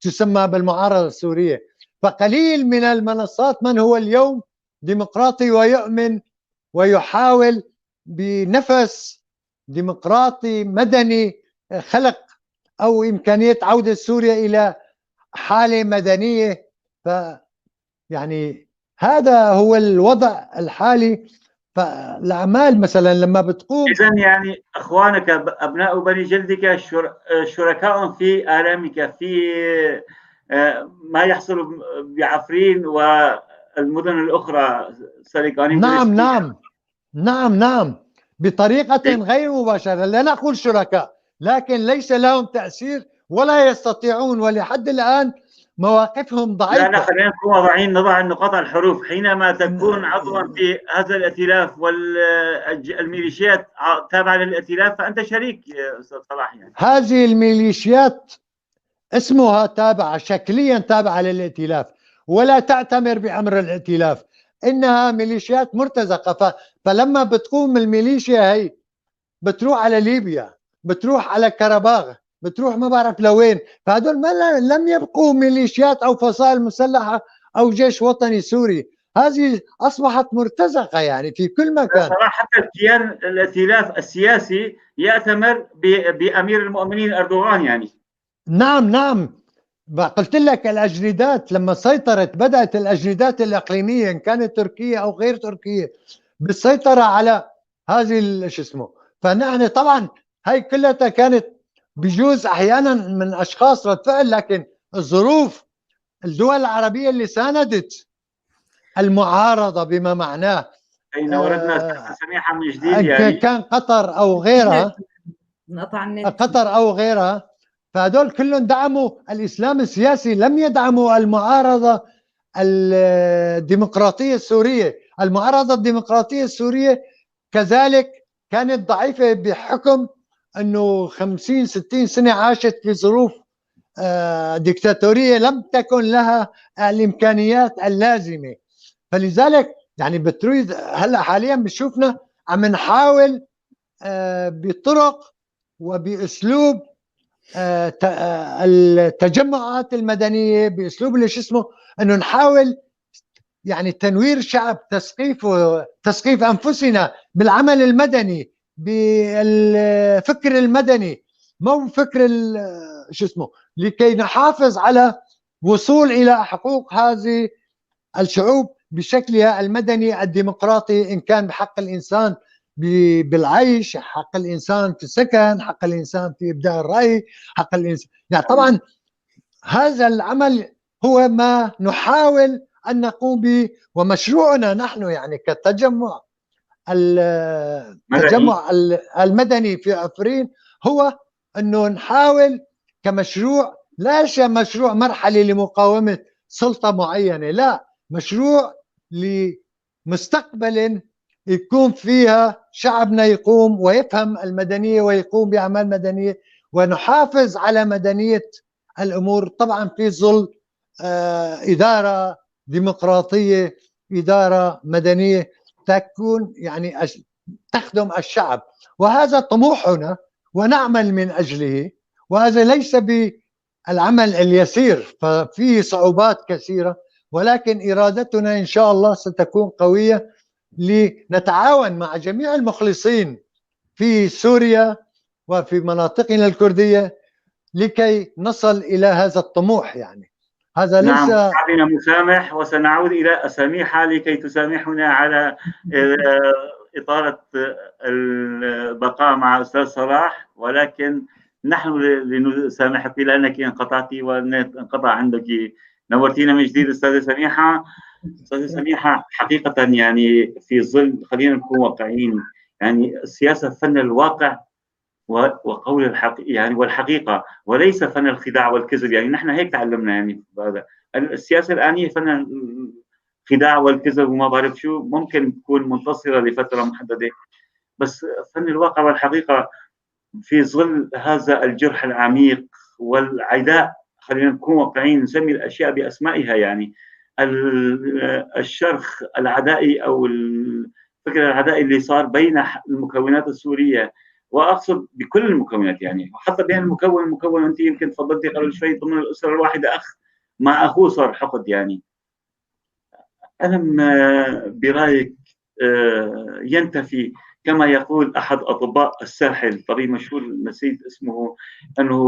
تسمى بالمعارضة السورية. فقليل من المنصات من هو اليوم ديمقراطي ويؤمن ويحاول بنفس ديمقراطي مدني خلق أو إمكانية عودة سوريا إلى حالة مدنية. يعني هذا هو الوضع الحالي. فالأعمال مثلا لما بتقوم، إذن يعني أخوانك أبناء بني جلدك شركاء في آلامك، في ما يحصل بعفرين والمدن الأخرى سرقاني. نعم نعم نعم نعم، بطريقة غير مباشرة، لا نقول شركاء، لكن ليس لهم تأثير ولا يستطيعون، ولحد الآن مواقفهم ضعيفة. لا خلينا نكون واضحين، نضع النقاط على الحروف. حينما تكون عضوا في هذا الائتلاف والميليشيات تابعة للائتلاف فأنت شريك أستاذ صلاح. يعني هذه الميليشيات اسمها تابعة، شكليا تابعة للائتلاف، ولا تعتمر بأمر الائتلاف، إنها ميليشيات مرتزقة. فلما بتقوم الميليشيا هي بتروح على ليبيا، بتروح على كرباغ، بتروح ما بعرف لوين. فهدول ما لم يبقوا ميليشيات أو فصائل مسلحة أو جيش وطني سوري، هذه أصبحت مرتزقة يعني في كل مكان. صراحة حتى الكيان الائتلاف السياسي يأتمر بأمير المؤمنين أردوغان يعني. نعم نعم، قلت لك الأجندات لما سيطرت، بدأت الأجندات الإقليمية إن كانت تركية أو غير تركية بالسيطرة على هذه شو اسمه. فنحن طبعا هاي كلها كانت بجوز أحيانا من أشخاص رد فعل، لكن الظروف الدول العربية اللي ساندت المعارضة بما معناه أين وردنا سميحة من جديد يعني كان قطر أو غيرها، قطر أو غيرها، فهدول كلهم دعموا الإسلام السياسي، لم يدعموا المعارضة الديمقراطية السورية. المعارضة الديمقراطية السورية كذلك كانت ضعيفة بحكم أنه 50-60 سنة عاشت في ظروف ديكتاتورية لم تكن لها الإمكانيات اللازمة. فلذلك يعني بتريد هلا حاليا بتشوفنا عم نحاول بطرق وبأسلوب التجمعات المدنية، بأسلوب اللي شو اسمه، أنه نحاول يعني تنوير شعب، تثقيف أنفسنا بالعمل المدني، بالفكر المدني، مو فكر شو اسمه، لكي نحافظ على وصول إلى حقوق هذه الشعوب بشكلها المدني الديمقراطي، إن كان بحق الإنسان بالعيش، حق الإنسان في السكن، حق الإنسان في إبداء الرأي، حق الإنسان يعني. طبعا هذا العمل هو ما نحاول أن نقوم به، ومشروعنا نحن يعني كتجمع التجمع المدني في عفرين هو أنه نحاول كمشروع، لا مشروع مرحلي لمقاومة سلطة معينة، لا، مشروع لمستقبل يكون فيها شعبنا يقوم ويفهم المدنية ويقوم بأعمال مدنية، ونحافظ على مدنية الأمور، طبعا في ظل إدارة ديمقراطية، إدارة مدنية تكون يعني تخدم الشعب. وهذا طموحنا ونعمل من أجله، وهذا ليس بالعمل اليسير، ففيه صعوبات كثيرة، ولكن إرادتنا إن شاء الله ستكون قوية لنتعاون مع جميع المخلصين في سوريا وفي مناطقنا الكردية لكي نصل إلى هذا الطموح. يعني هذا ليس، نعم، شعبنا مسامح، وسنعود إلى سميحة لكي تسامحنا على إطارة البقاء مع أستاذ صلاح، ولكن نحن لنسامحك لأنك انقطعتي وانقطع عندك. نورتينا من جديد أستاذة سميحة. أستاذة سميحة، حقيقة يعني في ظل، خلينا نكون واقعيين، يعني السياسة فن الواقع وقول الحق يعني والحقيقة، وليس فن الخداع والكذب. يعني نحن هيك تعلمنا، يعني هذا السياسة الآنية فن الخداع والكذب وما بعرف شو، ممكن تكون منتصرة لفترة محددة، بس فن الواقع والحقيقة في ظل هذا الجرح العميق والعداء، خلينا نكون واقعيين نسمي الأشياء بأسمائها، يعني الشرخ العدائي أو الفكر العدائي اللي صار بين المكونات السورية، وأقصد بكل المكونات، يعني حتى بين المكون والمكون. أنت يمكن تفضلتي قبل شوي ضمن الأسرة الواحدة أخ مع أخوه صار حقد. يعني ألم برأيك ينتفي كما يقول أحد أطباء الساحل، طبيب مشهور نسيت اسمه، أنه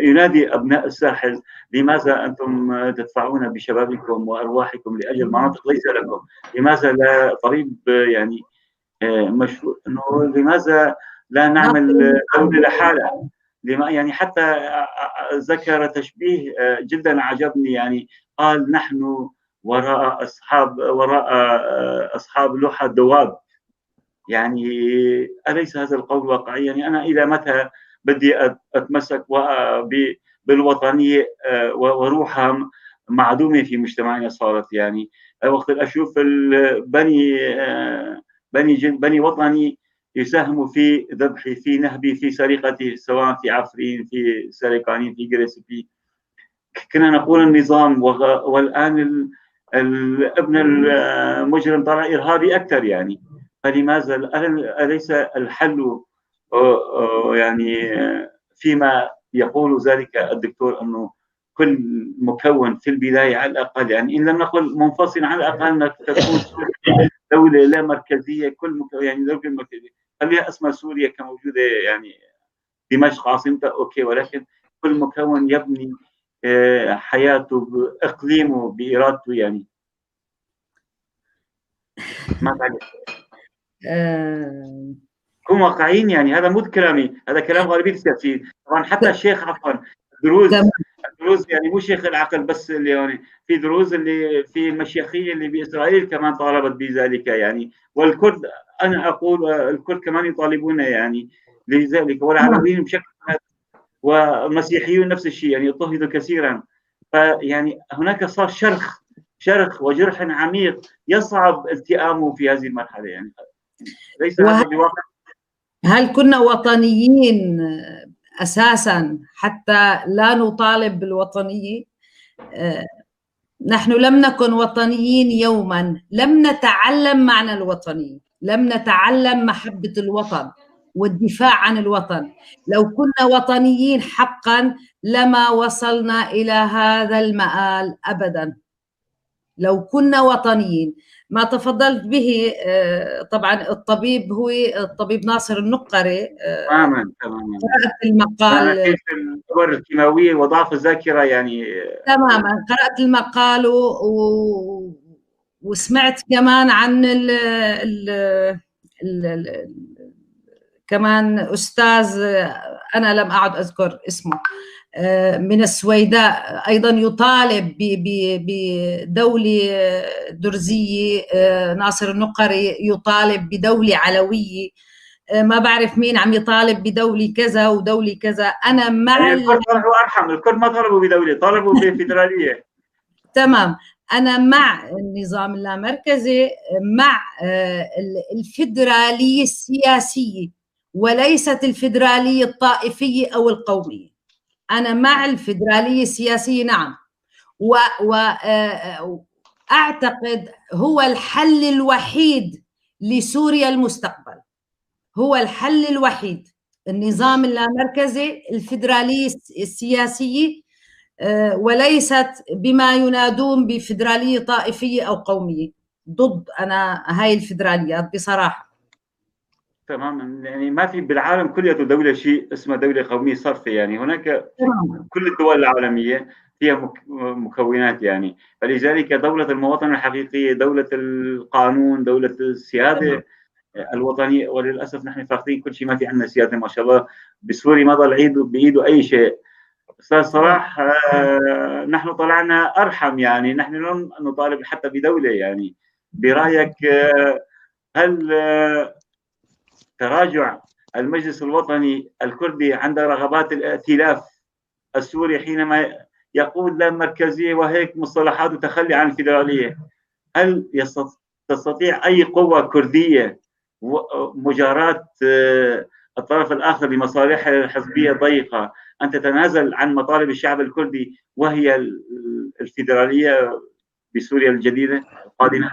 ينادي أبناء الساحل: لماذا أنتم تدفعون بشبابكم وأرواحكم لأجل مناطق ليس لكم؟ لماذا لا، طبيب يعني مشهور، أنه لماذا لا نعمل دولة لحالها؟ يعني حتى ذكر تشبيه جدا عجبني، يعني قال: نحن وراء أصحاب لوحة دواب. يعني أليس هذا القول واقعيا؟ يعني أنا إلى متى بدي أتمسك بالوطنية وروحها معدومة في مجتمعنا صارت؟ يعني وقت أشوف بني وطني يساهموا في ذبحي، في نهبي، في سرقتي، سواء في عفرين، في سرقاني، في جريسبي، كنا نقول النظام، والآن الابن المجرم طلع إرهابي أكثر. يعني فلماذا أليس الحل يعني فيما يقول ذلك الدكتور أنه كل مكون في البداية على الأقل، يعني إن لم نقل منفصل على الأقل تكون دولة لا مركزية، كل مكون يعني دولة مركزية خليها اسمها سوريا كموجودة، يعني دمشق عاصمتها okay، ولكن كل مكون يبني حياته بإقليمه بإرادته. يعني ما تعرف كون واقعيين، يعني هذا مو كلامي، هذا كلام غالبية السياسيين طبعا. حتى الشيخ عفوا دروز، دروز يعني مو شيخ العقل بس اللي يعني في دروز اللي في المشيخيه اللي باسرائيل كمان طالبت بذلك يعني، والكرد انا اقول الكرد كمان يطالبون يعني لذلك، والعربيين بشكل والمسيحيون نفس الشيء يعني اضطهدوا كثيرا. فيعني هناك صار شرخ وجرح عميق يصعب التئامه في هذه المرحلة، يعني ليس هذا بواقع. هل كنا وطنيين اساسا حتى لا نطالب بالوطنيه؟ نحن لم نكن وطنيين يوما، لم نتعلم معنى الوطنية، لم نتعلم محبة الوطن والدفاع عن الوطن. لو كنا وطنيين حقا لما وصلنا الى هذا المآل ابدا، لو كنا وطنيين. ما تفضلت به طبعا الطبيب هو الطبيب ناصر النقري. تماما تماما. قرأت المقال، الصور الكيماوية وضعف الذاكرة يعني. تماما، قرأت المقال وسمعت كمان عن ال ال ال كمان أستاذ أنا لم أعد أذكر اسمه من السويداء أيضا يطالب بدولة درزية، ناصر النقري يطالب بدولة علوية، ما بعرف مين عم يطالب بدولة كذا ودولة كذا. أنا مع يعني الكرد طلبوا أرحم، الكرد ما طلبوا بدولة، طلبوا بفيدرالية. تمام، أنا مع النظام اللامركزي، مع الفيدرالية السياسية وليست الفيدرالية الطائفية أو القومية. أنا مع الفيدرالية السياسية نعم، وأعتقد هو الحل الوحيد لسوريا المستقبل، هو الحل الوحيد، النظام اللامركزي، الفيدرالية السياسية، وليست بما ينادون بفيدرالية طائفية أو قومية. ضد أنا هاي الفيدراليات بصراحة. تماما، يعني ما في بالعالم كله دولة شيء اسمها دولة قومية صرفة، يعني هناك كل الدول العالمية فيها مكونات يعني، فلذلك دولة المواطنة الحقيقية، دولة القانون، دولة السيادة الوطنية، وللأسف نحن فاقدين كل شيء، ما في عندنا سيادة ما شاء الله. بسوريا ما ضل عيد بإيده أي شيء. أستاذ صلاح، نحن طلعنا أرحم، يعني نحن لم نطالب حتى بدولة. يعني برأيك هل تراجع المجلس الوطني الكردي عند رغبات الائتلاف السوري حينما يقول لا مركزية وهيك مصطلحات وتخلي عن الفيدرالية، هل تستطيع أي قوة كردية مجاراة الطرف الآخر لمصالحها الحزبية الضيقة أن تتنازل عن مطالب الشعب الكردي وهي الفيدرالية بسوريا الجديدة القادمة؟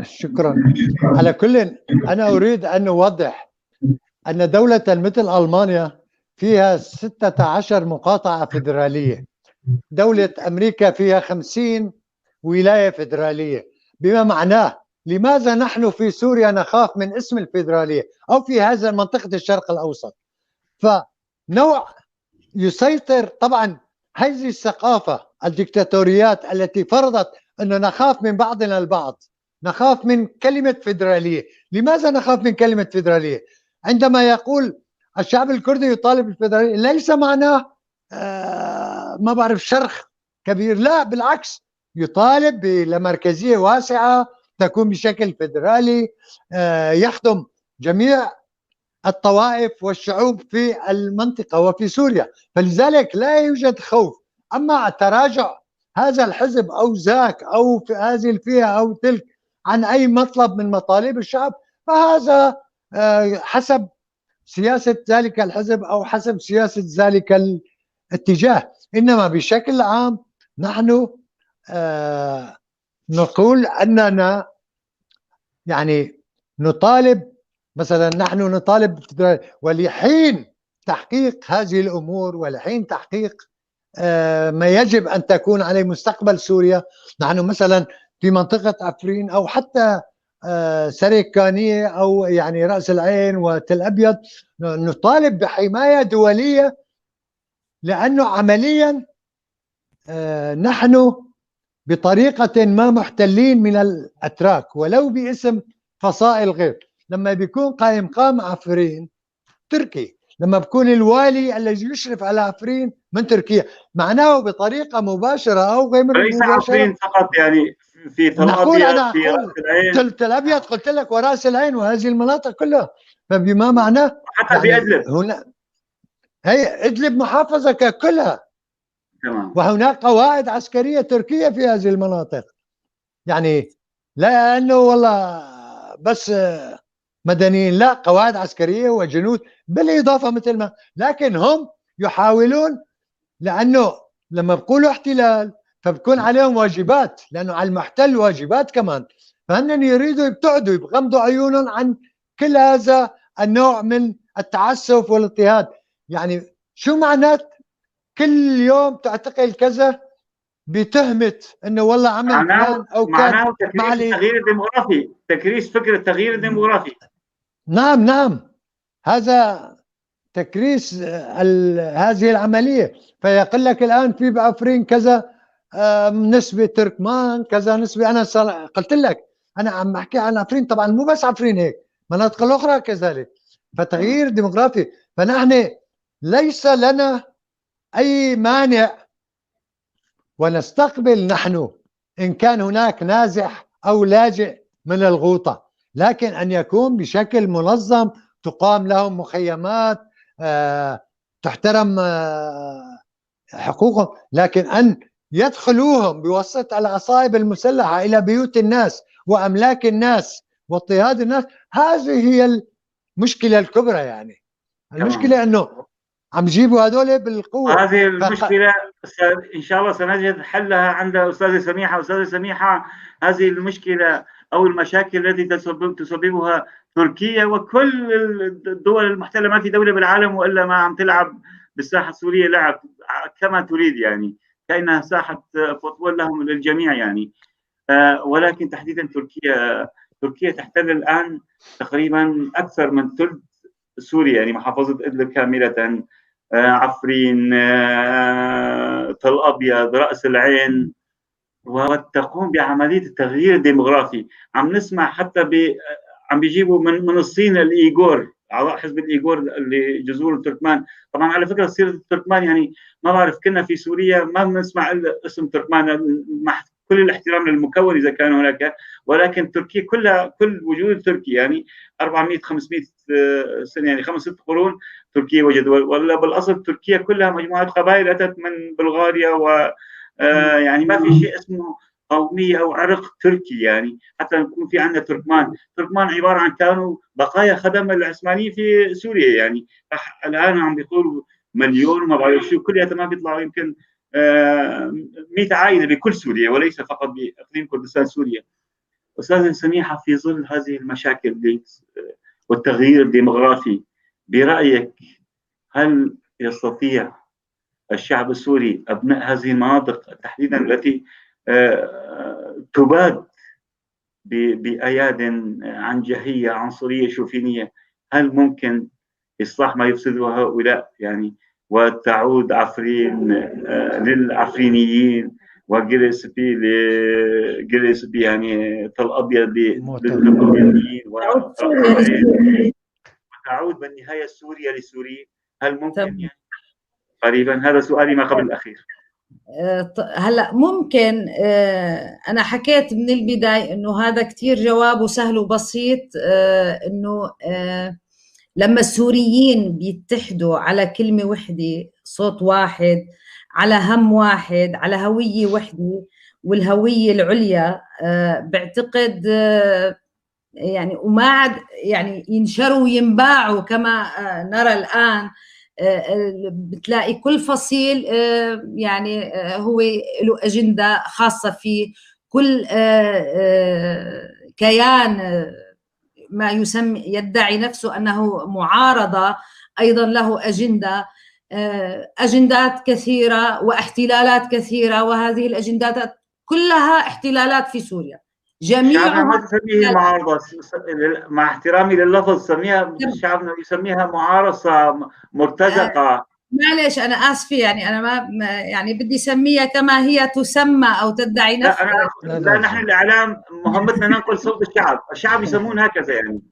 شكرا. على كل أنا أريد أن أوضح أن دولة مثل ألمانيا فيها 16 مقاطعة فيدرالية، دولة أمريكا فيها 50 ولاية فيدرالية، بما معناه لماذا نحن في سوريا نخاف من اسم الفيدرالية أو في هذا منطقة الشرق الأوسط؟ فنوع يسيطر طبعا هذه الثقافة الدكتاتوريات التي فرضت أن نخاف من بعضنا البعض، نخاف من كلمة فيدرالية. لماذا نخاف من كلمة فيدرالية؟ عندما يقول الشعب الكردي يطالب بالفيدرالية ليس معناه ما بعرف شرخ كبير، لا بالعكس، يطالب بلامركزية واسعة تكون بشكل فيدرالي يخدم جميع الطوائف والشعوب في المنطقة وفي سوريا، فلذلك لا يوجد خوف. أما تراجع هذا الحزب أو ذاك أو في هذه الفئة أو تلك عن أي مطلب من مطالب الشعب فهذا حسب سياسة ذلك الحزب أو حسب سياسة ذلك الاتجاه. إنما بشكل عام نحن نقول أننا يعني نطالب، مثلا نحن نطالب، ولحين تحقيق هذه الأمور ولحين تحقيق ما يجب أن تكون عليه مستقبل سوريا، نحن مثلا في منطقة عفرين أو حتى سريكانية أو يعني رأس العين وتل أبيض، نطالب بحماية دولية، لأنه عمليا نحن بطريقة ما محتلين من الأتراك ولو باسم فصائل غير. لما بيكون قائم عفرين تركي، لما بكون الوالي الذي يشرف على عفرين من تركيا، معناه بطريقة مباشرة أو غير مباشرة. ليس عفرين فقط، يعني في تل أبيض، في رأس العين، تل أبيض قلت لك، ورأس العين وهذه المناطق كلها. فبما معناه حتى في يعني إدلب، هنا هي إدلب محافظة كلها. تمام. وهناك قواعد عسكرية تركية في هذه المناطق، يعني لا أنه والله بس مدنيين، لا، قواعد عسكرية وجنود بالإضافة مثل ما، لكن هم يحاولون، لأنه لما بقولوا احتلال فبكون عليهم واجبات، لأنه على المحتل واجبات كمان، فهن يريدوا يبتعدوا، يغمضوا عيونهم عن كل هذا النوع من التعسف والاضطهاد. يعني شو معنات كل يوم تعتقل كذا بتهمة انه والله عمل فلان او كان، معناه تكريس التغيير الديموغرافي، تكريس فكرة التغيير الديموغرافي. نعم نعم، هذا تكريس هذه العملية. فيقول لك الآن في بعفرين كذا نسبة تركمان، كذا نسبة. أنا قلت لك أنا عم أحكي عن عفرين، طبعا مو بس عفرين هيك، مناطق الأخرى كذلك. فتغيير ديموغرافي. فنحن ليس لنا أي مانع، ونستقبل نحن إن كان هناك نازح أو لاجئ من الغوطة، لكن أن يكون بشكل منظم، تقام لهم مخيمات، تحترم حقوقهم، لكن أن يدخلوهم بواسطة العصائب المسلحة إلى بيوت الناس وأملاك الناس واضطهاد الناس، هذه هي المشكلة الكبرى. يعني المشكلة أنه عم يجيبوا هذول بالقوة. هذه المشكلة إن شاء الله سنجد حلها عند أستاذة سميحة. أستاذة سميحة، هذه المشكلة أو المشاكل التي تسببها تركيا وكل الدول المحتلة، ما في دولة بالعالم وإلا ما عم تلعب بالساحة السورية لعب كما تريد، يعني كأنها ساحة فوتبول لهم للجميع يعني. ولكن تحديدا تركيا تحتل الآن تقريبا أكثر من ثلث سوريا، يعني محافظة إدلب كاملة، عفرين، تل أبيض، رأس العين، وتقوم بعملية التغيير الديموغرافي. عم نسمع حتى عم بيجيبوا من الصين الإيغور، أعضاء حزب الإيغور اللي جذور التركمان. طبعا على فكرة سيرة التركمان يعني ما بعرف، كنا في سوريا ما بنسمع اسم تركمان، مع كل الاحترام للمكون إذا كان هناك، ولكن تركيا كلها، كل وجود تركي يعني 400 500 سنة، يعني 5 6 قرون تركيا وجد، ولا بالأصل تركيا كلها مجموعة قبائل أتت من بلغاريا، و يعني ما في شيء اسمه قومية أو عرق تركي، يعني حتى نكون في عندنا تركمان. تركمان عبارة عن كانوا بقايا خدم العثمانيين في سوريا، يعني الآن عم بيقولوا مليون وما بعرف شو، كلها ما بيطلعوا يمكن 100 عائلة بكل سوريا وليس فقط بإقليم كردستان سوريا. أستاذة سميحة، في ظل هذه المشاكل والتغيير الديموغرافي، برأيك هل يستطيع الشعب السوري أبناء هذه المناطق تحديدا التي تباد بأياد عنجهية عنصرية شوفينية، هل ممكن إصلاح ما يفسده هؤلاء يعني، وتعود عفرين للعفرينيين وجريسبي لجريسبي، يعني تل أبيض للأبيضيين، وتعود بالنهاية سوريا لسوريين؟ هل ممكن يعني قريبا؟ هذا سؤالي ما قبل الأخير. هلا ممكن. انا حكيت من البداية انه هذا كثير جوابه سهل وبسيط، انه لما السوريين بيتحدوا على كلمة وحده، صوت واحد، على هم واحد، على هوية وحده والهوية العليا، بعتقد يعني وما عاد يعني ينشروا وينباعوا كما نرى الآن. بتلاقي كل فصيل يعني هو له أجندة خاصة فيه، كل كيان ما يسمي يدعي نفسه أنه معارضة أيضا له أجندة، أجندات كثيرة واحتلالات كثيرة، وهذه الأجندات كلها احتلالات في سوريا جميعها. ما تسميها معارضة، مع احترامي لللفظ، سميها شعبنا يسميها معارضة مرتزقة. معلش أنا آسفة، يعني أنا ما يعني بدي سميها كما هي تسمى أو تدعي نفسها. لا نحن الإعلام مهمتنا ننقل صوت الشعب، الشعب يسمون هكذا يعني.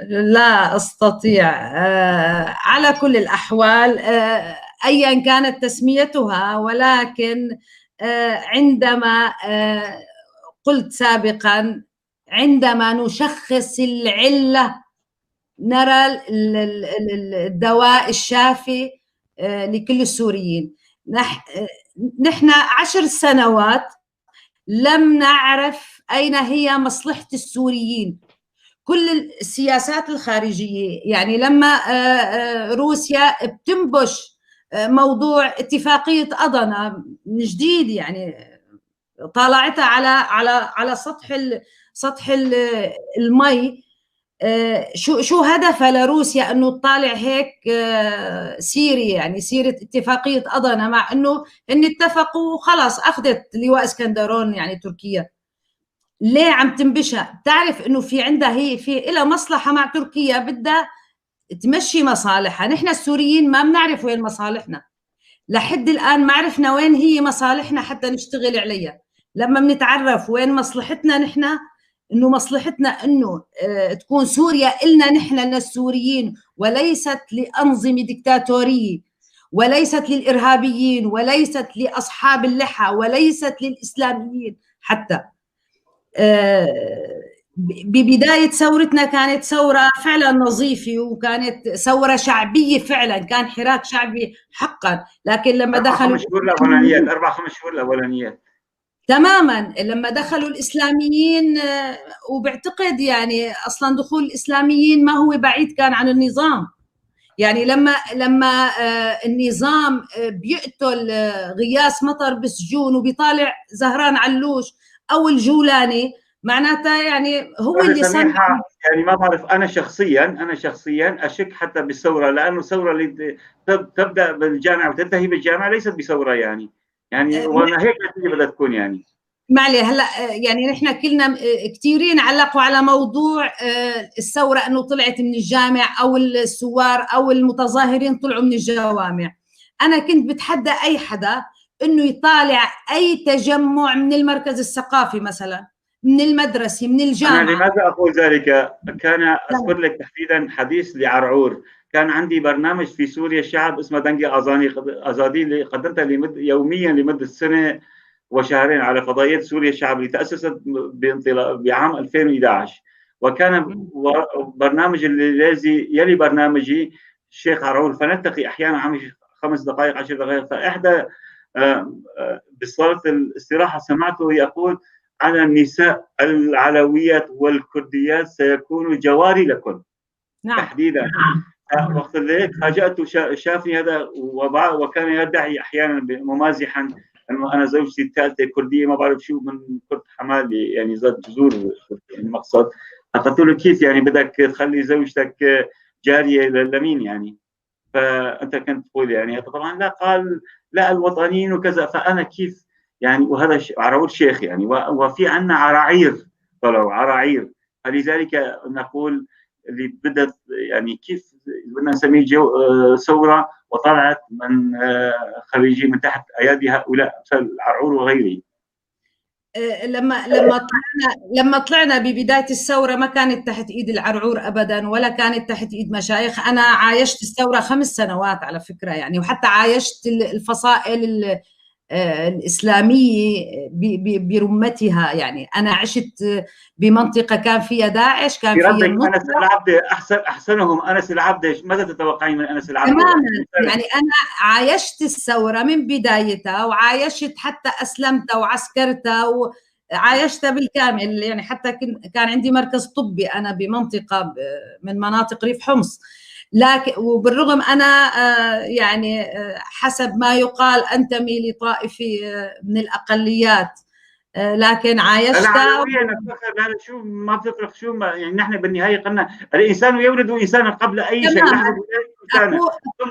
لا أستطيع. على كل الأحوال أيا كانت تسميتها، ولكن عندما قلت سابقا عندما نشخص العلة نرى الدواء الشافي لكل السوريين. نحن 10 سنوات لم نعرف أين هي مصلحة السوريين. كل السياسات الخارجية، يعني لما روسيا بتنبش موضوع اتفاقية أضنة من جديد، يعني طالعتها على على على سطح المي، شو هدفها لروسيا انه تطالع هيك سيرة، يعني سيرة اتفاقية أضنة، مع انه هن اتفقوا وخلص اخذت لواء اسكندرون يعني تركيا. ليه عم تنبشها؟ بتعرف انه في عندها هي في لها مصلحة مع تركيا، بدها تمشي مصالحها. نحن السوريين ما بنعرف وين مصالحنا لحد الآن، ما عرفنا وين هي مصالحنا حتى نشتغل عليها. لما بنتعرف وين مصلحتنا نحن، انه مصلحتنا انه تكون سوريا إلنا نحن السوريين، وليست لأنظمة ديكتاتورية، وليست للإرهابيين، وليست لأصحاب اللحى، وليست للإسلاميين حتى. ببداية ثورتنا كانت ثورة فعلا نظيفة، وكانت ثورة شعبية فعلا، كان حراك شعبي حقا. لكن لما دخلوا 4-5 شهور الأولانيات تماما، لما دخلوا الإسلاميين، وبعتقد يعني أصلا دخول الإسلاميين ما هو بعيد كان عن النظام. يعني لما النظام بيقتل غياث مطر بالسجون وبيطالع زهران علوش أو الجولاني، معناتها يعني هو اللي صنع. يعني ما بعرف، أنا شخصيا أشك حتى بالثورة، لأنه الثورة اللي تبدأ بالجامعة وتنتهي بالجامعة ليست بثورة يعني وانا هيك النتيجة بدها تكون يعني. ما عليه. هلا يعني نحن كلنا كثيرين علقوا على موضوع الثورة انه طلعت من الجامع، او الثوار او المتظاهرين طلعوا من الجوامع. انا كنت بتحدى اي حدا انه يطالع اي تجمع من المركز الثقافي مثلا، من المدرسة، من الجامعة. انا لماذا اقول ذلك؟ كان اذكر لك تحديدا حديث لعرعور. كان عندي برنامج في سوريا الشعب اسمه دنجي أزادي، اللي قدمتها يوميا لمدة سنة وشهرين على فضائية سوريا الشعب اللي تأسست بعام 2011. وكان برنامج الذي يلي برنامجي الشيخ عرعور، فنلتقي أحيانا عم 5 دقائق 10 دقائق. فإحدى بصالة الاستراحة سمعته يقول: على النساء العلويات والكرديات سيكون جواري لكم. نعم. تحديدا وقت اللي فاجأته، شافني هذا، وكان يدعي احيانا ممازحا انه انا زوجتي الثالثة كرديه، ما بعرف شو من كرد حمالي، يعني ذات جذور المقصد. فقلت له كيف يعني بدك تخلي زوجتك جارية لمين يعني؟ فانت كنت تقول يعني طبعا لا، قال لا الوطنيين وكذا. فانا كيف يعني؟ وهذا عراول شيخ يعني، وفي عندنا عراعير، طلعوا عراعير. فلذلك نقول اللي بدأت يعني كيف بدنا نسميه ثورة، وطلعت من خريجي من تحت ايادي هؤلاء مثل العرعور وغيره. لما طلعنا ببداية الثورة ما كانت تحت ايد العرعور ابدا، ولا كانت تحت ايد مشايخ. انا عايشت الثورة 5 سنوات على فكرة يعني، وحتى عايشت الفصائل الإسلامية برمتها. يعني أنا عشت بمنطقة كان فيها داعش، كان فيها أنس العبد، أحسنهم أنس العبد. ماذا تتوقعين من أنس العبد؟ تماما، يعني أنا عايشت الثورة من بدايتها، وعايشت حتى أسلمتها وعسكرتها، وعايشتها بالكامل. يعني حتى كان عندي مركز طبي أنا بمنطقة من مناطق ريف حمص. لكن وبالرغم أنا يعني حسب ما يقال أنتمي لطائفة من الأقليات لكن عايشتها. العلوية نفتخر، لا شو ما بتفرق، شو ما يعني نحن بالنهاية قلنا الإنسان يولد إنسانا قبل أي شيء، نحن ثم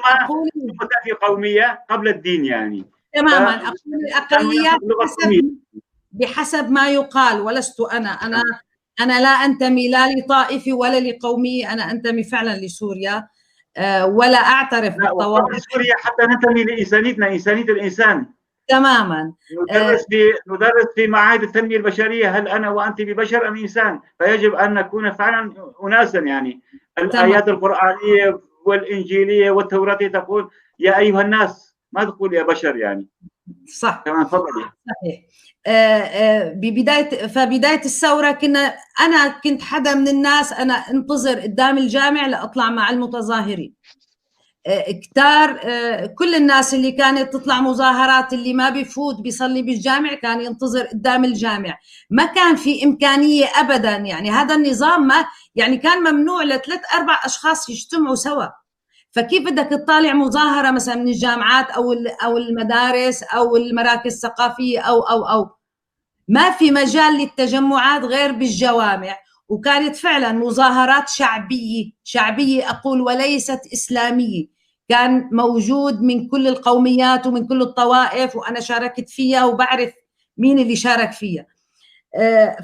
تأتي قومية قبل الدين يعني. تماما. أقول الأقليات بحسب ما يقال، ولست أنا لا أنتمي لا لطائفي ولا لقومي، أنا أنتمي فعلا لسوريا ولا أعترف بالطوائف. سوريا حتى ننتمي لإنسانيتنا، إنسانية الإنسان. تماما. ندرس في معاهد التنمية البشرية، هل أنا وأنت ببشر أم إنسان؟ فيجب أن نكون فعلا أناسا يعني. الآيات القرآنية والإنجيلية والتوراتية تقول يا أيها الناس، ما تقول يا بشر يعني. صح. تمام، تفضلي. صحيح. فبداية الثورة أنا كنت حدا من الناس، أنا انتظر قدام الجامع لأطلع مع المتظاهرين. كتار كل الناس اللي كانت تطلع مظاهرات، اللي ما بيفوت بيصلي بالجامع كان ينتظر قدام الجامع. ما كان في إمكانية أبدا، يعني هذا النظام ما يعني كان ممنوع لثلاث أربع أشخاص يجتمعوا سوا. فكيف بدك تطالع مظاهرة مثلا من الجامعات أو المدارس أو المراكز الثقافية أو أو أو ما في مجال للتجمعات غير بالجوامع. وكانت فعلا مظاهرات شعبية، شعبية أقول وليست إسلامية، كان موجود من كل القوميات ومن كل الطوائف، وأنا شاركت فيها وبعرف مين اللي شارك فيها.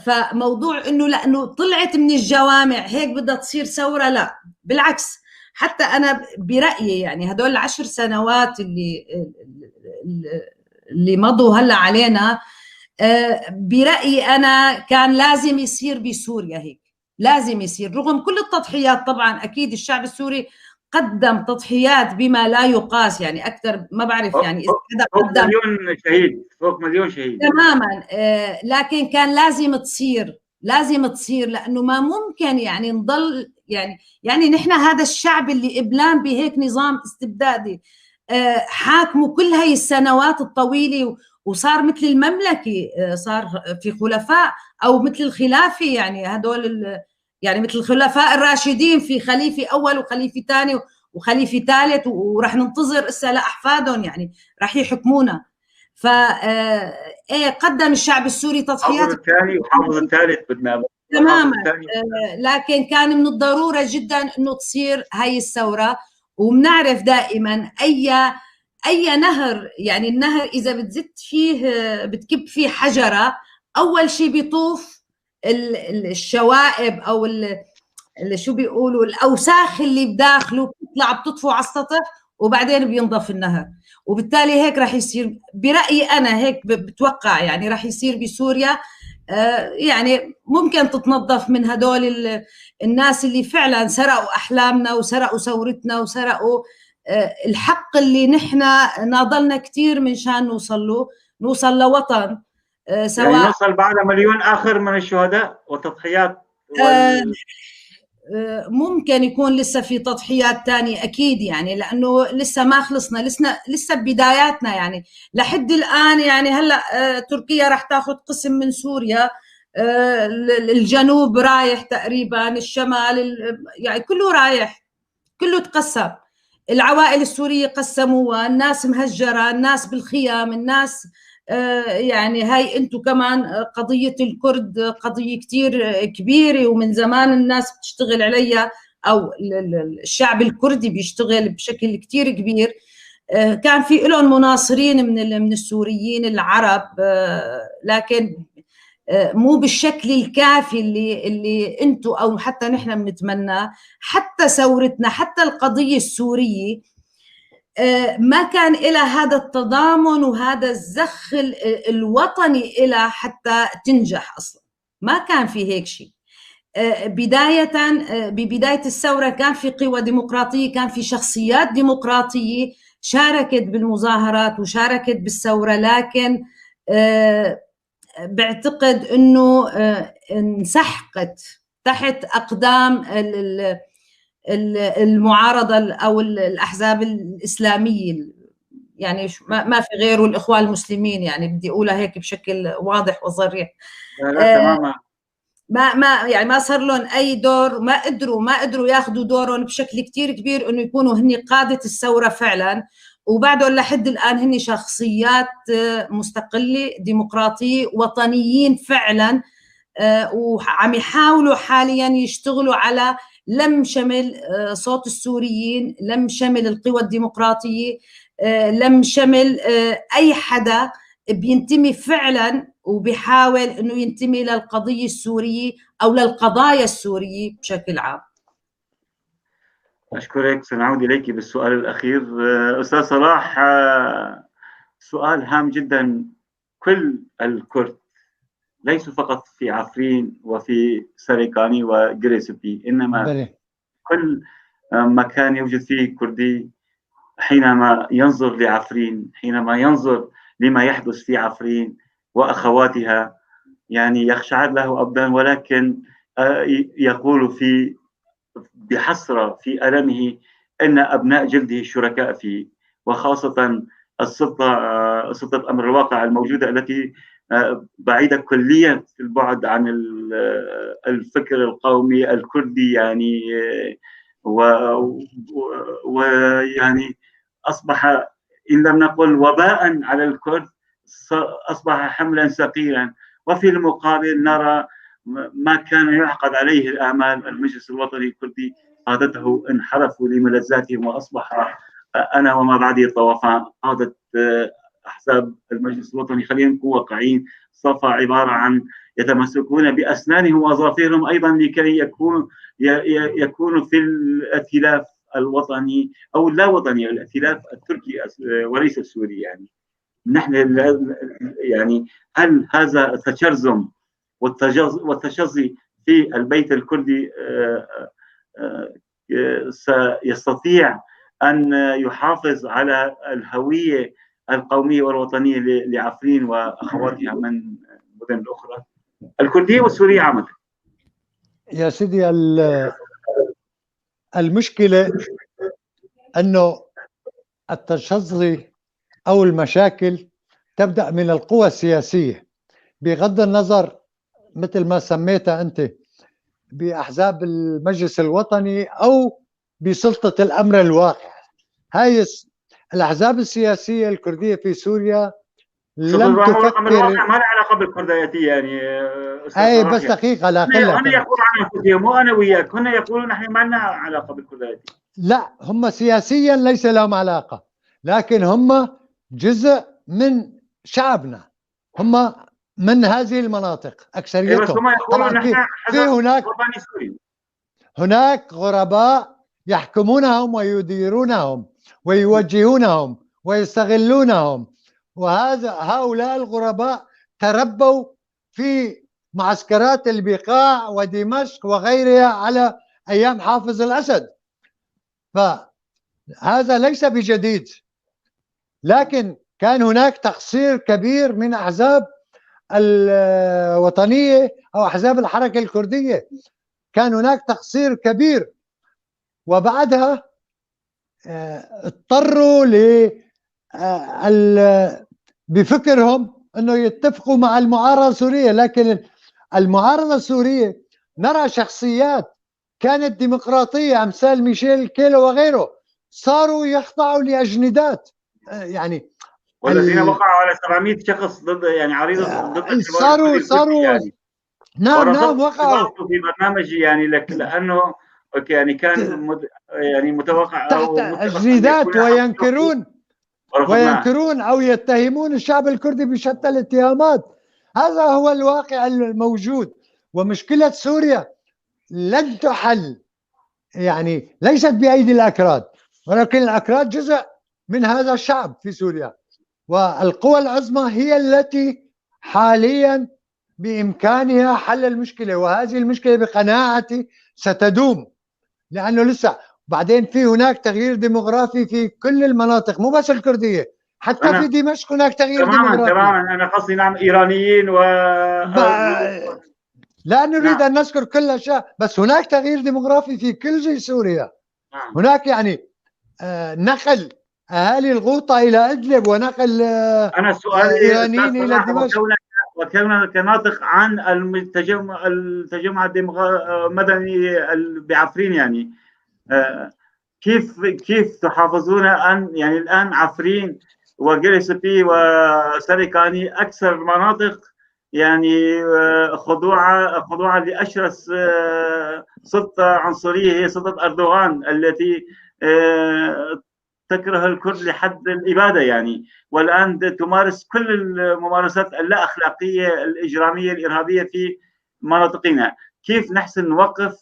فموضوع إنه لأنه طلعت من الجوامع هيك بدها تصير ثورة، لا بالعكس. حتى أنا برأيي يعني هدول ال10 سنوات اللي مضوا هلا علينا، برأيي أنا كان لازم يصير بسوريا هيك، لازم يصير رغم كل التضحيات. طبعا أكيد الشعب السوري قدم تضحيات بما لا يقاس، يعني أكثر ما بعرف يعني إذا حدا قدم فوق مليون شهيد، فوق مليون شهيد تماما. لكن كان لازم تصير، لازم تصير، لأنه ما ممكن يعني نضل يعني نحن هذا الشعب اللي قبلان بهيك نظام استبدادي حاكمه كل هاي السنوات الطويلة، وصار مثل المملكة، صار في خلفاء أو مثل الخلافة، يعني هدول يعني مثل الخلفاء الراشدين، في خليفة أول وخليفة ثاني وخليفة ثالث، ورح ننتظر هسه لأحفادهم يعني رح يحكمونا. ف ايه قدم الشعب السوري تضحيات، حافظ الثاني وحافظ الثالث بدنا تماما. لكن كان من الضرورة جدا انه تصير هاي الثورة. وبنعرف دائما اي نهر، يعني النهر اذا بتزت فيه بتكب فيه حجرة، اول شيء بيطوف الشوائب او اللي شو بيقولوا الاوساخ اللي بداخله، بتطلع بتطفو على السطح وبعدين بينضف النهر. وبالتالي هيك رح يصير برأيي انا، هيك بتوقع يعني رح يصير بسوريا. يعني ممكن تتنظف من هدول الناس اللي فعلا سرقوا احلامنا وسرقوا ثورتنا وسرقوا الحق اللي نحن ناضلنا كثير من شان نوصل له، نوصل لوطن سواء يعني نوصل بعد مليون اخر من الشهداء والتضحيات ممكن يكون لسه في تضحيات تانية أكيد، يعني لأنه لسه ما خلصنا، لسه ببداياتنا يعني لحد الآن. يعني هلأ تركيا رح تاخذ قسم من سوريا، الجنوب رايح تقريبا، الشمال يعني كله رايح، كله تقسم. العوائل السورية قسموها، الناس مهجرة، الناس بالخيام، الناس يعني هاي انتو كمان قضية الكرد قضية كتير كبيرة، ومن زمان الناس بتشتغل عليها، أو الشعب الكردي بيشتغل بشكل كتير كبير. كان في لهم مناصرين من السوريين العرب، لكن مو بالشكل الكافي اللي انتو أو حتى نحن بنتمناه. حتى ثورتنا، حتى القضية السورية ما كان إلها هذا التضامن وهذا الزخ الوطني إلها حتى تنجح أصلا، ما كان في هيك شيء. بداية ببداية الثورة كان في قوى ديمقراطية، كان في شخصيات ديمقراطية شاركت بالمظاهرات وشاركت بالثورة، لكن بعتقد أنه انسحقت تحت أقدام المعارضة أو الأحزاب الإسلامية، يعني ما في غيره الإخوان المسلمين، يعني بدي أقولها هيك بشكل واضح وصريح. تماما. ما يعني ما صار لهم أي دور، ما قدروا ياخذوا دورهم بشكل كتير كبير إنه يكونوا هن قادة الثورة فعلا. وبعدهم لحد الآن هن شخصيات مستقلة ديمقراطية وطنيين فعلا، وعم يحاولوا حاليا يشتغلوا على لم شمل صوت السوريين، لم شمل القوى الديمقراطية، لم شمل أي حدا بينتمي فعلا وبيحاول أنه ينتمي للقضية السورية أو للقضايا السورية بشكل عام. أشكرك. سنعود إليك بالسؤال الأخير. أستاذ صلاح، سؤال هام جدا. كل الكرد ليسوا فقط في عفرين وفي سريكاني وغريسبي، إنما كل مكان يوجد فيه كردي حينما ينظر لعفرين، حينما ينظر لما يحدث في عفرين وأخواتها، يعني يخشعر له أبدان، ولكن يقول في بحسرة في ألمه أن أبناء جلده شركاء فيه، وخاصة السلطة، سلطة الأمر الواقع الموجودة التي بعيدة كليا البعد عن الفكر القومي الكردي، يعني ويعني أصبح إن لم نقل وباء على الكرد أصبح حملا ثقيلا. وفي المقابل نرى ما كان يعقد عليه الآمال، المجلس الوطني الكردي قادته انحرفوا لملذاتهم، وأصبح أنا وما بعدي الطوفان قادة أحزاب المجلس الوطني، خلينا نكون واقعيين، صفى عبارة عن يتمسكون بأسنانهم وأظافرهم أيضا لكي يكونوا في الائتلاف الوطني أو اللا وطني، الائتلاف التركي وليس السوري. يعني نحن يعني هل هذا التشرذم والتشظي في البيت الكردي سيستطيع أن يحافظ على الهوية القومية والوطنية لعفرين وأخواتها من المدن الأخرى الكردية والسورية عامة؟ يا سيدي، المشكلة أنه التشظي أو المشاكل تبدأ من القوى السياسية، بغض النظر مثل ما سميتها أنت بأحزاب المجلس الوطني أو بسلطة الأمر الواقع. هاي الأحزاب السياسية الكردية في سوريا لم تفكر، ما لها علاقة بالكردية يعني. أي بس دقيقة، لا أنا يقول عن أنفسهم، مو أنا وياك، هن يقولون نحن ما لنا علاقة بالكردية. لا، هم سياسيا ليس لهم علاقة، لكن هم جزء من شعبنا، هم من هذه المناطق أكثريتهم. طبعا في هناك غرباء يحكمونهم ويديرونهم ويوجهونهم ويستغلونهم، وهذا هؤلاء الغرباء تربوا في معسكرات البقاع ودمشق وغيرها على أيام حافظ الأسد، فهذا ليس بجديد. لكن كان هناك تقصير كبير من أحزاب الوطنية أو أحزاب الحركة الكردية، كان هناك تقصير كبير، وبعدها اضطروا بفكرهم أنه يتفقوا مع المعارضة السورية. لكن المعارضة السورية نرى شخصيات كانت ديمقراطية أمثال ميشيل كيلو وغيره صاروا يخضعوا لأجندات، يعني والذين وقعوا على 700 شخص ضد، يعني عريضة ضد صاروا يعني. نعم وقعوا في برنامج، يعني لأنه يعني كان يعني متوقع تحت أجندات، وينكرون أو يتهمون الشعب الكردي بشتى الاتهامات. هذا هو الواقع الموجود. ومشكلة سوريا لن تحل، يعني ليست بأيدي الأكراد، ولكن الأكراد جزء من هذا الشعب في سوريا، والقوى العظمى هي التي حاليا بإمكانها حل المشكلة، وهذه المشكلة بقناعتي ستدوم، لأنه لسه بعدين في هناك تغيير ديموغرافي في كل المناطق، مو بس الكردية، حتى في دمشق هناك تغيير ديموغرافي. تماما، أنا قصدي نعم إيرانيين و لا نريد نعم. أن نذكر كل الأشياء، بس هناك تغيير ديموغرافي في كل شيء سوريا. نعم. هناك يعني نقل أهالي الغوطة إلى إدلب، ونقل أنا سؤالي الإيرانيين إلى دمشق. وكونك كناطق عن التجمع المدني بعفرين، يعني كيف تحافظون أن يعني الآن عفرين وجريسبي وسريكاني أكثر مناطق يعني خضوعا لأشرس سلطة عنصرية، هي سلطة أردوغان التي تكره الكرد لحد الإبادة يعني، والآن تمارس كل الممارسات اللا أخلاقية الإجرامية الإرهابية في مناطقنا. كيف نحسن نوقف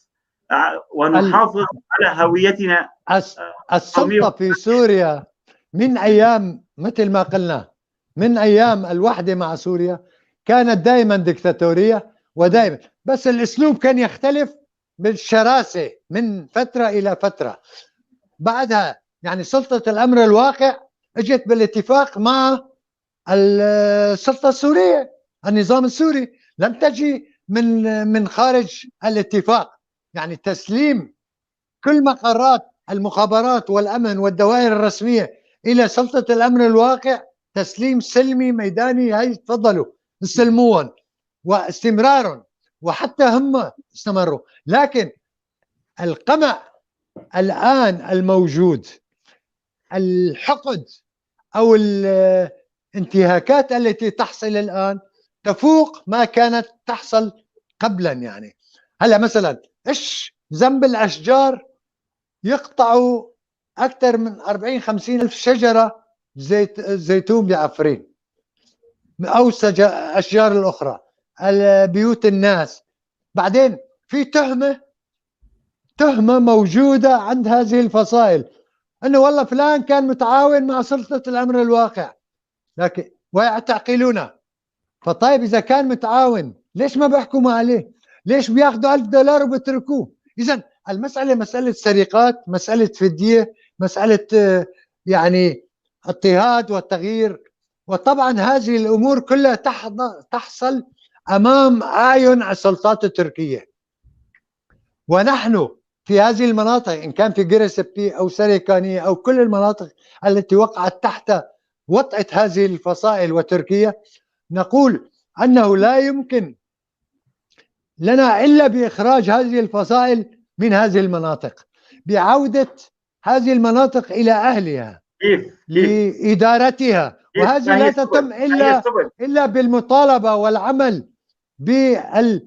ونحافظ على هويتنا؟ السلطة في سوريا من أيام، مثل ما قلنا، من أيام الوحدة مع سوريا كانت دائما ديكتاتورية، ودائما بس الأسلوب كان يختلف بالشراسة من فترة إلى فترة. بعدها يعني سلطة الأمر الواقع اجت بالاتفاق مع السلطة السورية، النظام السوري، لم تجي من خارج الاتفاق. يعني تسليم كل مقرات المخابرات والأمن والدوائر الرسمية إلى سلطة الأمر الواقع تسليم سلمي ميداني، هاي تفضلوا استلموهم، واستمرار، وحتى هم استمروا. لكن القمع الآن الموجود، الحقد أو الانتهاكات التي تحصل الآن تفوق ما كانت تحصل قبلا. يعني هلا مثلا إيش ذنب الأشجار يقطعوا أكثر من 40-50 ألف شجرة زيتون بعفرين أو أشجار الأخرى، بيوت الناس. بعدين في تهمة موجودة عند هذه الفصائل أنه والله فلان كان متعاون مع سلطة الأمر الواقع، لكن ويعتقلونه. فطيب إذا كان متعاون ليش ما بيحكموا عليه؟ ليش بياخذوا $1000 وبتركوه؟ إذا المسألة مسألة سرقات، مسألة فدية، مسألة يعني اضطهاد والتغيير. وطبعا هذه الأمور كلها تحصل أمام أعين السلطات التركية. ونحن في هذه المناطق إن كان في جريسبي أو سريكانية أو كل المناطق التي وقعت تحت وطأة هذه الفصائل وتركيا، نقول أنه لا يمكن لنا إلا بإخراج هذه الفصائل من هذه المناطق، بعودة هذه المناطق إلى أهلها لإدارتها. وهذه لا تتم إلا بالمطالبة والعمل بالحماية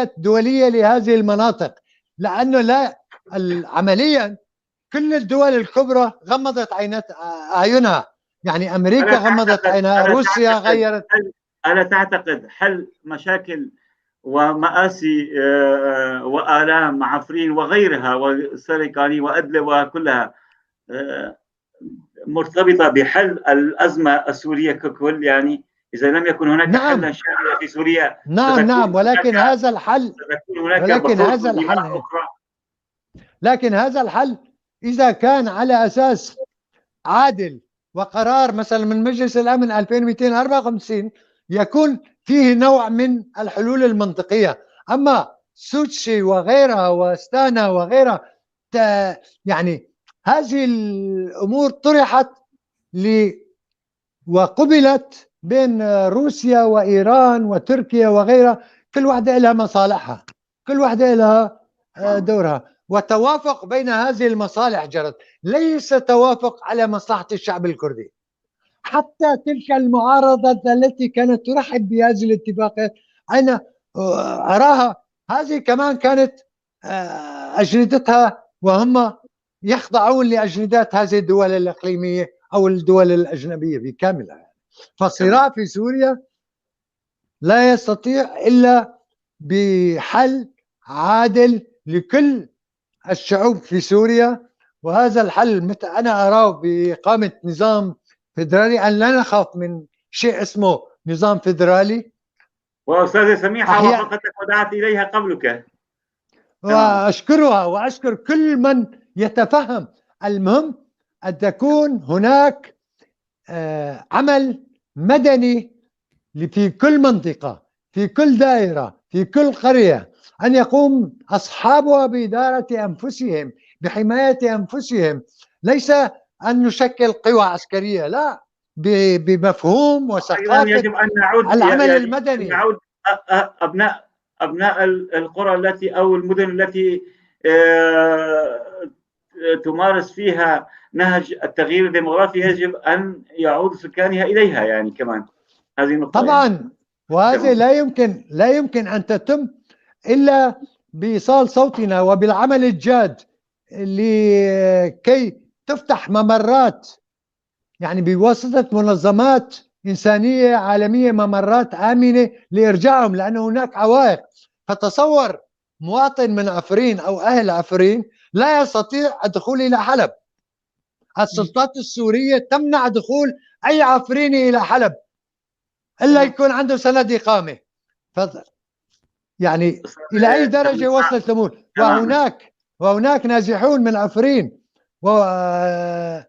الدولية لهذه المناطق، لأنه لا عمليا كل الدول الكبرى غمضت أعينها. يعني أمريكا غمضت عينها، روسيا غيرت. ألا تعتقد حل مشاكل ومآسي وآلام عفرين وغيرها وسريكاني وأدلب وكلها مرتبطة بحل الأزمة السورية ككل؟ يعني إذا لم يكن هناك حل شامل في سوريا. نعم نعم، ولكن هذا الحل، ولكن هذا الحل، لكن هذا الحل إذا كان على أساس عادل وقرار مثلا من مجلس الأمن 2254 يكون فيه نوع من الحلول المنطقية. أما سوتشي وغيرها واستانا وغيرها، يعني هذه الأمور طرحت وقبلت بين روسيا وإيران وتركيا وغيرها، كل واحدة لها مصالحها، كل واحدة لها دورها، وتوافق بين هذه المصالح جرت، ليس توافق على مصلحة الشعب الكردي. حتى تلك المعارضة التي كانت ترحب بهذه الاتفاقات أنا أراها هذه كمان كانت أجندتها، وهم يخضعون لأجندات هذه الدول الإقليمية أو الدول الأجنبية بكاملها. فالصراع في سوريا لا يستطيع إلا بحل عادل لكل الشعوب في سوريا، وهذا الحل أنا أراه بإقامة نظام فيدرالي، أن لا نخاف من شيء اسمه نظام فيدرالي. وأستاذة سميحة وافقتك ودعت إليها قبلك، وأشكرها وأشكر كل من يتفهم. المهم أن تكون هناك عمل مدني في كل منطقة، في كل دائرة، في كل قرية، أن يقوم أصحابها بإدارة أنفسهم، بحماية أنفسهم، ليس أن نشكل قوى عسكرية، لا، بمفهوم وثقافة يجب أن نعود العمل المدني. نعود أبناء القرى التي أو المدن التي تمارس فيها نهج التغيير الديموغرافي يجب أن يعود سكانها إليها، يعني كمان هذه النقطة طبعا يعني. وهذه لا يمكن أن تتم إلا بإيصال صوتنا وبالعمل الجاد لكي تفتح ممرات، يعني بواسطة منظمات إنسانية عالمية، ممرات آمنة لإرجاعهم، لأن هناك عوائق. فتصور مواطن من عفرين أو أهل عفرين لا يستطيع الدخول إلى حلب، السلطات السورية تمنع دخول أي عفريني إلى حلب إلا يكون عنده سند إقامة. يعني إلى أي درجة وصلت الأمور؟ وهناك نازحون من عفرين ولاجئين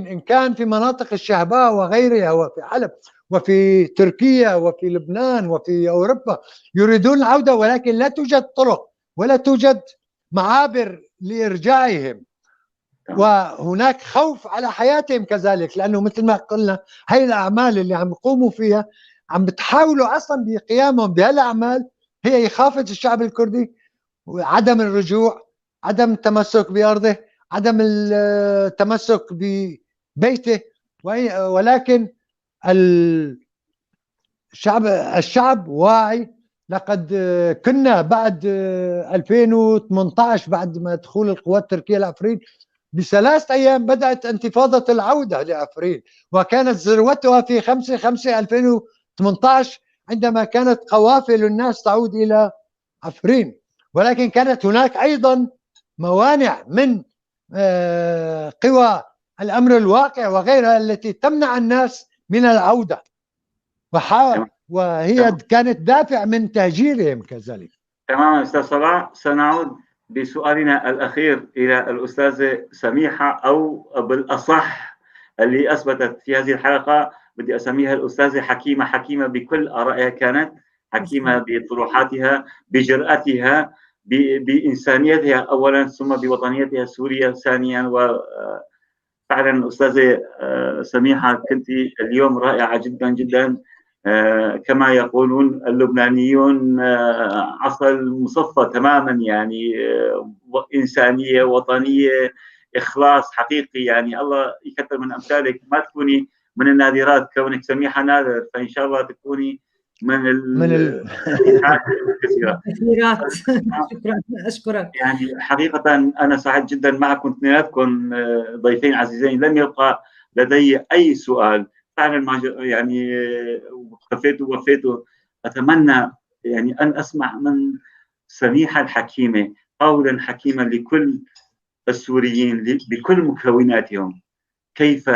إن كان في مناطق الشهباء وغيرها وفي حلب وفي تركيا وفي لبنان وفي أوروبا يريدون العودة، ولكن لا توجد طرق ولا توجد معابر لإرجاعهم، وهناك خوف على حياتهم كذلك، لأنه مثل ما قلنا هاي الأعمال اللي عم يقوموا فيها، عم بتحاولوا أصلا بقيامهم بهالأعمال هي إخافة الشعب الكردي وعدم الرجوع، عدم التمسك بأرضه، عدم التمسك ببيته. ولكن الشعب واعي. لقد كنا بعد 2018، بعد ما دخول القوات التركية لعفرين ب3 أيام، بدأت انتفاضة العودة لعفرين، وكانت ذروتها في 5/5/2018 عندما كانت قوافل الناس تعود إلى عفرين. ولكن كانت هناك أيضا موانع من قوى الأمر الواقع وغيرها التي تمنع الناس من العودة، وهي كانت دافع من تهجيرهم كذلك. تماما أستاذ صلاح. سنعود بسؤالنا الأخير إلى الأستاذة سميحة، أو بالأصح اللي أثبتت في هذه الحلقة بدي أسميها الأستاذة حكيمة. حكيمة بكل آرائها، كانت حكيمة بطروحاتها، بجرأتها، بإنسانيتها أولا، ثم بوطنيتها السورية ثانيا. وفعلا أستاذة سميحة كنت اليوم رائعة جدا جدا، كما يقولون اللبنانيون عسل مصفى تماما، يعني إنسانية، وطنية، إخلاص حقيقي. يعني الله يكثر من أمثالك، ما تكوني من النادرات، كونك سميحة نادر، فإن شاء الله تكوني من الكثيرات. شكرا، أشكرك. يعني حقيقة أنا سعيد جدا معكم اثنيناتكم، ضيفين عزيزين. لم يبقى لدي أي سؤال فعلا، يعني كفيتوا ووفيتوا. أتمنى يعني أن أسمع من سميحة الحكيمة قولا حكيما لكل السوريين بكل مكوناتهم، كيف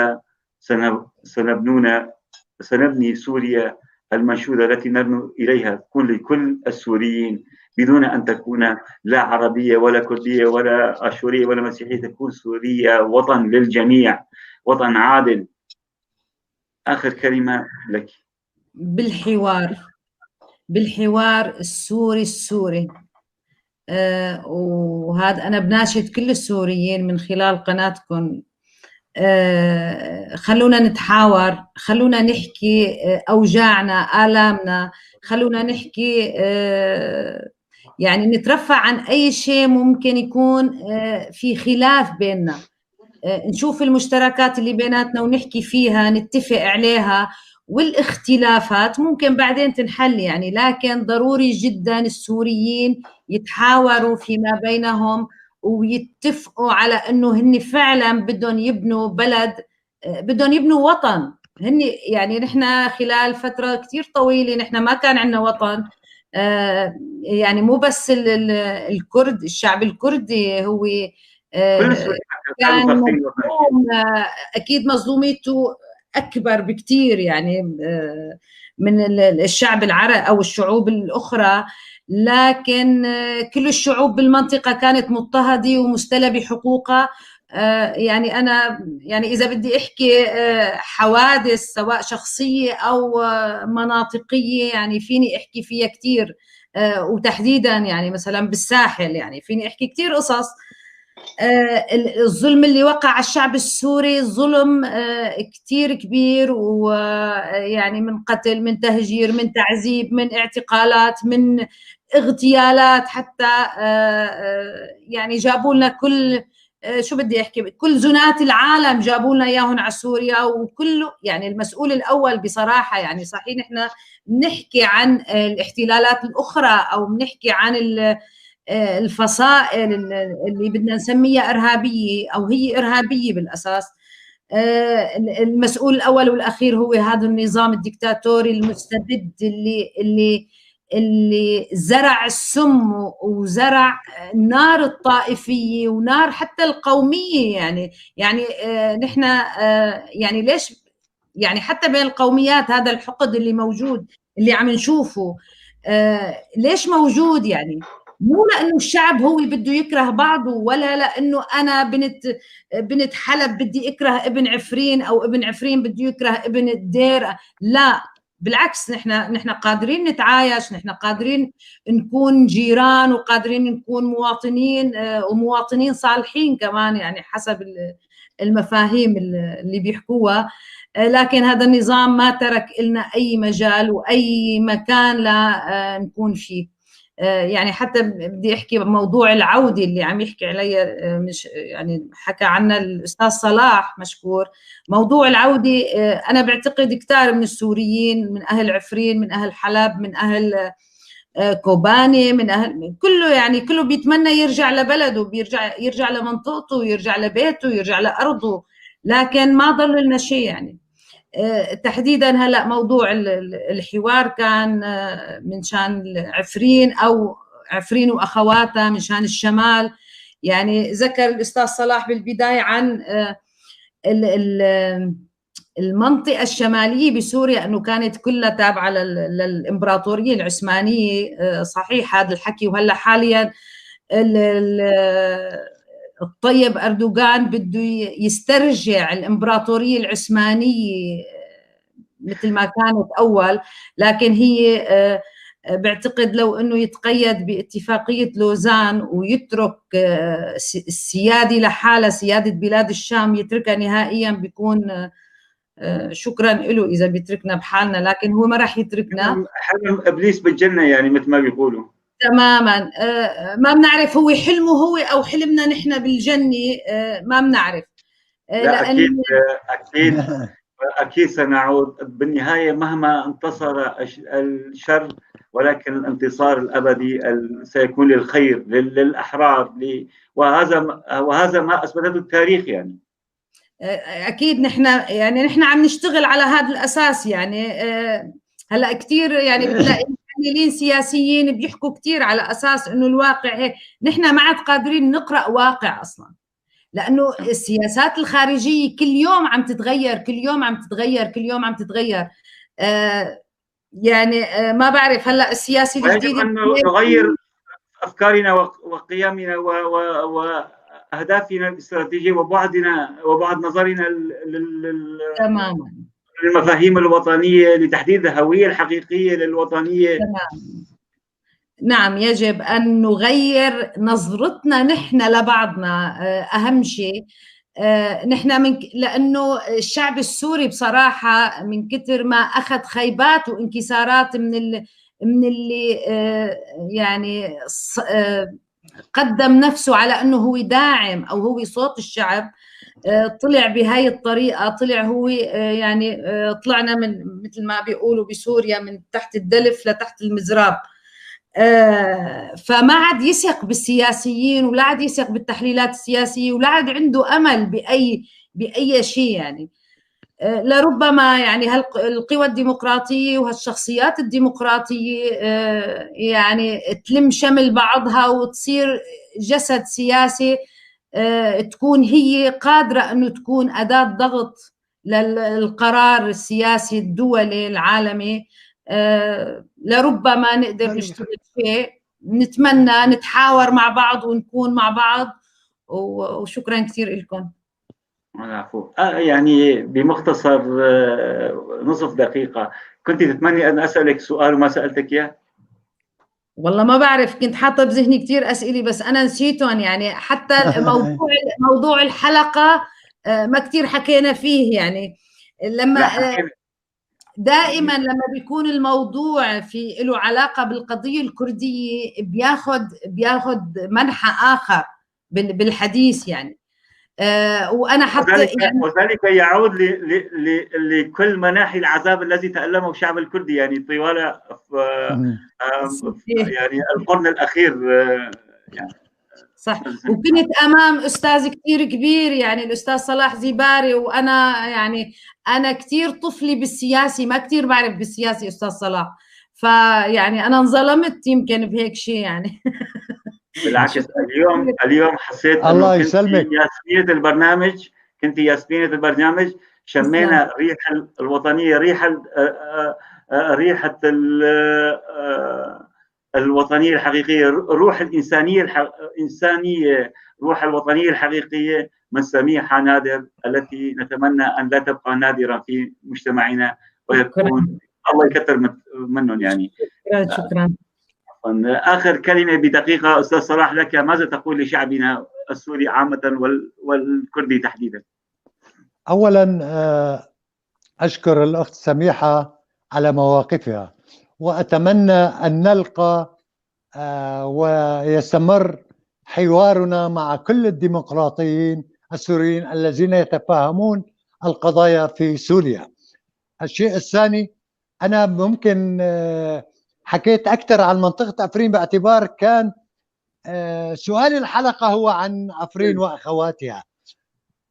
سنبني سوريا المنشودة التي نرنو إليها، تكون لكل السوريين بدون أن تكون لا عربية ولا كردية ولا أشورية ولا مسيحية، تكون سوريا وطن للجميع، وطن عادل. آخر كلمة لك. بالحوار، بالحوار السوري السوري، وهذا أنا بناشد كل السوريين من خلال قناتكم، خلونا نتحاور، خلونا نحكي أوجاعنا، آلامنا، خلونا نحكي، يعني نترفع عن أي شيء ممكن يكون في خلاف بيننا، نشوف المشتركات اللي بيناتنا ونحكي فيها، نتفق عليها، والاختلافات ممكن بعدين تنحل يعني، لكن ضروري جدا السوريين يتحاوروا فيما بينهم ويتفقوا على انه هن فعلا بدهم يبنوا بلد، بدهم يبنوا وطن. هن يعني نحن خلال فترة كثير طويلة نحن ما كان عندنا وطن، يعني مو بس الكرد، الشعب الكردي هو كان مظلوم، اكيد مظلوميته اكبر بكثير يعني من الشعب العربي او الشعوب الاخرى، لكن كل الشعوب بالمنطقة كانت مضطهده ومستلبه حقوقها. يعني انا يعني اذا بدي احكي حوادث سواء شخصية او مناطقيه يعني فيني احكي فيها كثير، وتحديدا يعني مثلا بالساحل يعني فيني احكي كثير قصص. الظلم اللي وقع على الشعب السوري ظلم كثير كبير، ويعني من قتل، من تهجير، من تعذيب، من اعتقالات، من اغتيالات، حتى يعني جابوا لنا كل شو بدي احكي، كل زنات العالم جابوا لنا اياهم على سوريا، وكله يعني المسؤول الاول بصراحة. يعني صحيح نحن بنحكي عن الاحتلالات الاخرى او بنحكي عن الفصائل اللي بدنا نسميها ارهابية او هي ارهابية بالاساس، المسؤول الاول والاخير هو هذا النظام الدكتاتوري المستبد اللي زرع السم وزرع نار الطائفية ونار حتى القومية. يعني نحن يعني ليش يعني حتى بين القوميات هذا الحقد اللي موجود اللي عم نشوفه ليش موجود؟ يعني مو لانه الشعب هو بده يكره بعضه، ولا لانه انا بنت حلب بدي اكره ابن عفرين او ابن عفرين بده يكره ابن الدير، لا بالعكس، نحن قادرين نتعايش، نحن قادرين نكون جيران وقادرين نكون مواطنين ومواطنين صالحين كمان، يعني حسب المفاهيم اللي بيحكوها. لكن هذا النظام ما ترك لنا اي مجال واي مكان لنكون فيه. يعني حتى بدي احكي بموضوع العودة اللي عم يحكي علي، مش يعني حكى عنا الاستاذ صلاح مشكور، موضوع العودة انا بعتقد كثار من السوريين، من اهل عفرين، من اهل حلب، من اهل كوباني، من اهل كله، يعني كله بيتمنى يرجع لبلده، بيرجع يرجع لمنطقته، يرجع لبيته، يرجع لارضه، لكن ما ضل لنا شيء. يعني تحديدا هلا موضوع الحوار كان من شان عفرين او عفرين واخواتها، من شان الشمال. يعني ذكر الاستاذ صلاح بالبداية عن المنطقة الشمالية بسوريا انه كانت كلها تابعه للامبراطوريه العثمانية. صحيح هذا الحكي، وهلا حاليا الطيب أردوغان بده يسترجع الإمبراطورية العثمانية مثل ما كانت أول، لكن هي بعتقد لو أنه يتقيد باتفاقية لوزان ويترك السيادة لحالها، سيادة بلاد الشام يتركها نهائيا، بيكون شكرا له إذا بيتركنا بحالنا، لكن هو ما راح يتركنا. حلم إبليس بالجنة يعني مثل ما بيقولوا. تماما، ما بنعرف هو حلمه هو او حلمنا نحن بالجنة، ما بنعرف. لا اكيد اكيد اكيد سنعود بالنهاية، مهما انتصر الشر ولكن الانتصار الابدي سيكون للخير، للاحرار، وهذا ما اثبته التاريخ. يعني اكيد نحن يعني نحن عم نشتغل على هذا الاساس. يعني هلا كثير يعني بتلاقي محللين سياسيين بيحكوا كثير على اساس انه الواقع هيك، نحن ما عاد قادرين نقرا واقع اصلا، لانه السياسات الخارجية كل يوم عم تتغير، كل يوم عم تتغير، كل يوم عم تتغير. يعني ما بعرف هلا السياسي الجديد يجب ان نغير افكارنا وقيمنا واهدافنا الاستراتيجية وبعدنا وبعد نظرنا تماما للمفاهيم الوطنية، لتحديد الهوية الحقيقية للوطنية. تمام. نعم، يجب أن نغير نظرتنا نحن لبعضنا، أهم شيء نحن من لأنه الشعب السوري بصراحة من كثر ما أخذ خيبات وانكسارات من اللي يعني قدم نفسه على أنه هو داعم أو هو صوت الشعب، طلع بهاي الطريقة، طلع هو يعني طلعنا من مثل ما بيقولوا بسوريا من تحت الدلف لتحت المزراب. فما عاد يثق بالسياسيين، ولا عاد يثق بالتحليلات السياسية، ولا عاد عنده أمل بأي شيء. يعني لربما يعني هالقوى الديمقراطية وهالشخصيات الديمقراطية يعني تلم شمل بعضها وتصير جسد سياسي، تكون هي قادرة أنه تكون أداة ضغط للقرار السياسي الدولي العالمي. لربما نقدر نشتغل شيء، نتمنى نتحاور مع بعض ونكون مع بعض. وشكرا كثير لكم. العفو. يعني بمختصر نصف دقيقة، كنت تتمني أن أسألك سؤال وما سألتك إياه؟ والله ما بعرف، كنت حاطه بذهني كثير اسئلة بس انا نسيتهم. يعني حتى موضوع الحلقة ما كثير حكينا فيه. يعني لما دائما لما بيكون الموضوع في له علاقة بالقضية الكردية بياخذ منحى اخر بالحديث. يعني وانا حتى وذلك يعود لكل مناحي العذاب الذي تألمه الشعب الكردي يعني طوال يعني القرن الاخير يعني. صح. وكنت امام استاذ كثير كبير يعني الاستاذ صلاح زيباري، وانا يعني انا كثير طفلي بالسياسي، ما كثير بعرف بالسياسي استاذ صلاح، فيعني انا انظلمت يمكن بهيك شيء يعني. بالعكس اليوم حسيت الله يسلمك ياسمينة البرنامج، كنت ياسمينة البرنامج، شمينا ريحة الوطنية، ريحة الوطنية الحقيقية، روح الإنسانية الإنسانية، روح الوطنية الحقيقية من سميحة نادر، التي نتمنى أن لا تبقى نادرة في مجتمعنا، ويكون الله يكثر منهم يعني. شكرا. آخر كلمة بدقيقة أستاذ صلاح لك، ماذا تقول لشعبنا السوري عامة والكردي تحديدا؟ أولا أشكر الأخت سميحة على مواقفها، وأتمنى أن نلقى ويستمر حوارنا مع كل الديمقراطيين السوريين الذين يتفاهمون القضايا في سوريا. الشيء الثاني، أنا ممكن حكيت أكثر عن منطقة عفرين باعتبار كان سؤال الحلقة هو عن عفرين وأخواتها،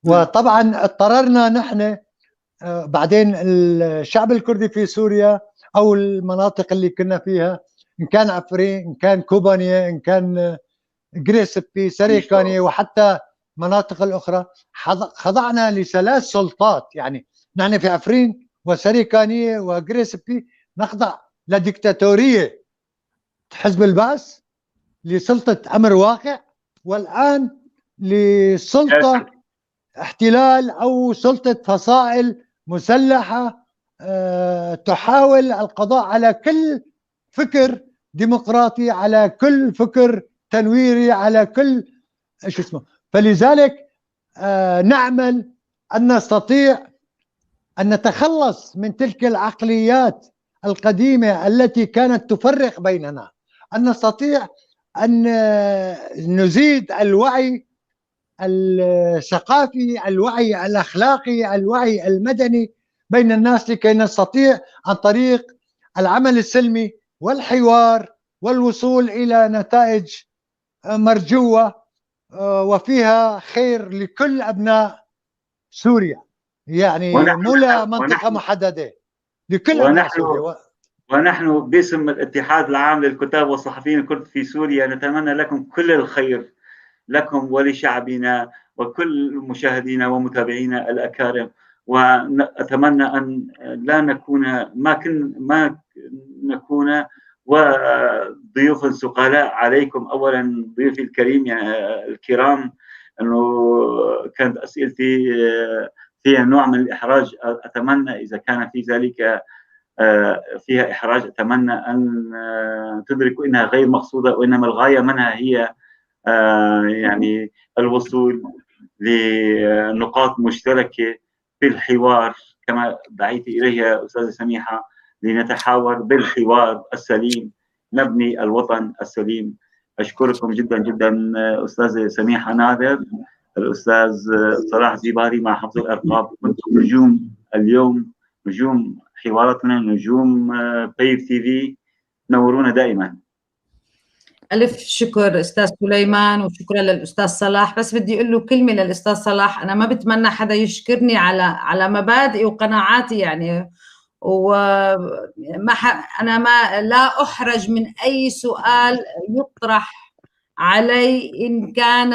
وطبعا اضطررنا نحن بعدين الشعب الكردي في سوريا أو المناطق اللي كنا فيها، إن كان عفرين، إن كان كوبانيا، إن كان غريسبي، سريكانيا، وحتى مناطق الأخرى، خضعنا لثلاث سلطات. يعني نحن في عفرين وسريكانية وغريسبي نخضع لديكتاتورية حزب البعث، لسلطة أمر واقع، والآن لسلطة احتلال أو سلطة فصائل مسلحة تحاول القضاء على كل فكر ديمقراطي، على كل فكر تنويري، على كل شو اسمه. فلذلك نعمل أن نستطيع أن نتخلص من تلك العقليات القديمة التي كانت تفرق بيننا، أن نستطيع أن نزيد الوعي الثقافي، الوعي الأخلاقي، الوعي المدني بين الناس، لكي نستطيع عن طريق العمل السلمي والحوار والوصول إلى نتائج مرجوة وفيها خير لكل أبناء سوريا، يعني مو لمنطقة محددة، لكل أبناء سوريا. ونحن باسم الاتحاد العام للكتاب والصحفيين الكرد في سوريا نتمنى لكم كل الخير، لكم ولشعبنا وكل مشاهدينا ومتابعينا الأكارم، وأتمنى أن لا نكون ما نكون وضيوف ثقلاء عليكم. أولا ضيوفي الكريم يعني الكرام، أنه كانت أسئلتي فيها نوع من الإحراج، أتمنى إذا كان في ذلك فيها إحراج، أتمنى أن تدركوا أنها غير مقصودة، وإنما الغاية منها هي يعني الوصول لنقاط مشتركة في الحوار كما دعيت إليها أستاذة سميحة، لنتحاور بالحوار السليم نبني الوطن السليم. أشكركم جدا جدا أستاذة سميحة نادر، الأستاذ صلاح زيباري مع حفظ الألقاب، كنتم نجوم اليوم، نجوم حواراتنا، نجوم بيف تي في، نورونا دائما. ألف شكر أستاذ سليمان، وشكرا للأستاذ صلاح. بس بدي أقول له كلمة للأستاذ صلاح، أنا ما بتمنى حدا يشكرني على مبادئي وقناعاتي يعني، وما أنا ما لا أحرج من أي سؤال يطرح علي، إن كان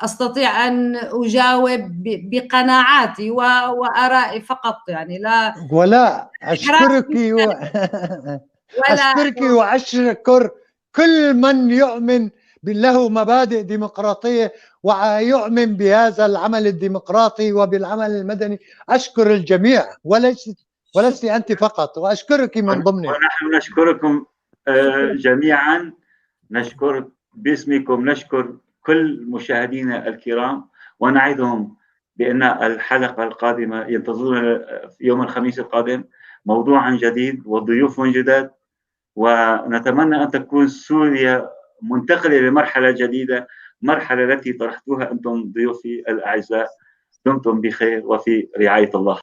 أستطيع أن أجاوب بقناعاتي وآرائي فقط يعني. لا ولا أشكرك أشكرك وأشكر كل من يؤمن له مبادئ ديمقراطية ويؤمن بهذا العمل الديمقراطي وبالعمل المدني. أشكر الجميع ولست أنت فقط، وأشكرك من ضمنهم. ونحن نشكركم جميعا، نشكر باسمكم، نشكر كل مشاهدينا الكرام، ونعدهم بأن الحلقة القادمة ينتظرون يوم الخميس القادم موضوعا جديد وضيوف جداد، ونتمنى أن تكون سوريا منتقلة لمرحلة جديدة المرحلة التي طرحتوها أنتم ضيوفي الأعزاء. دمتم بخير وفي رعاية الله.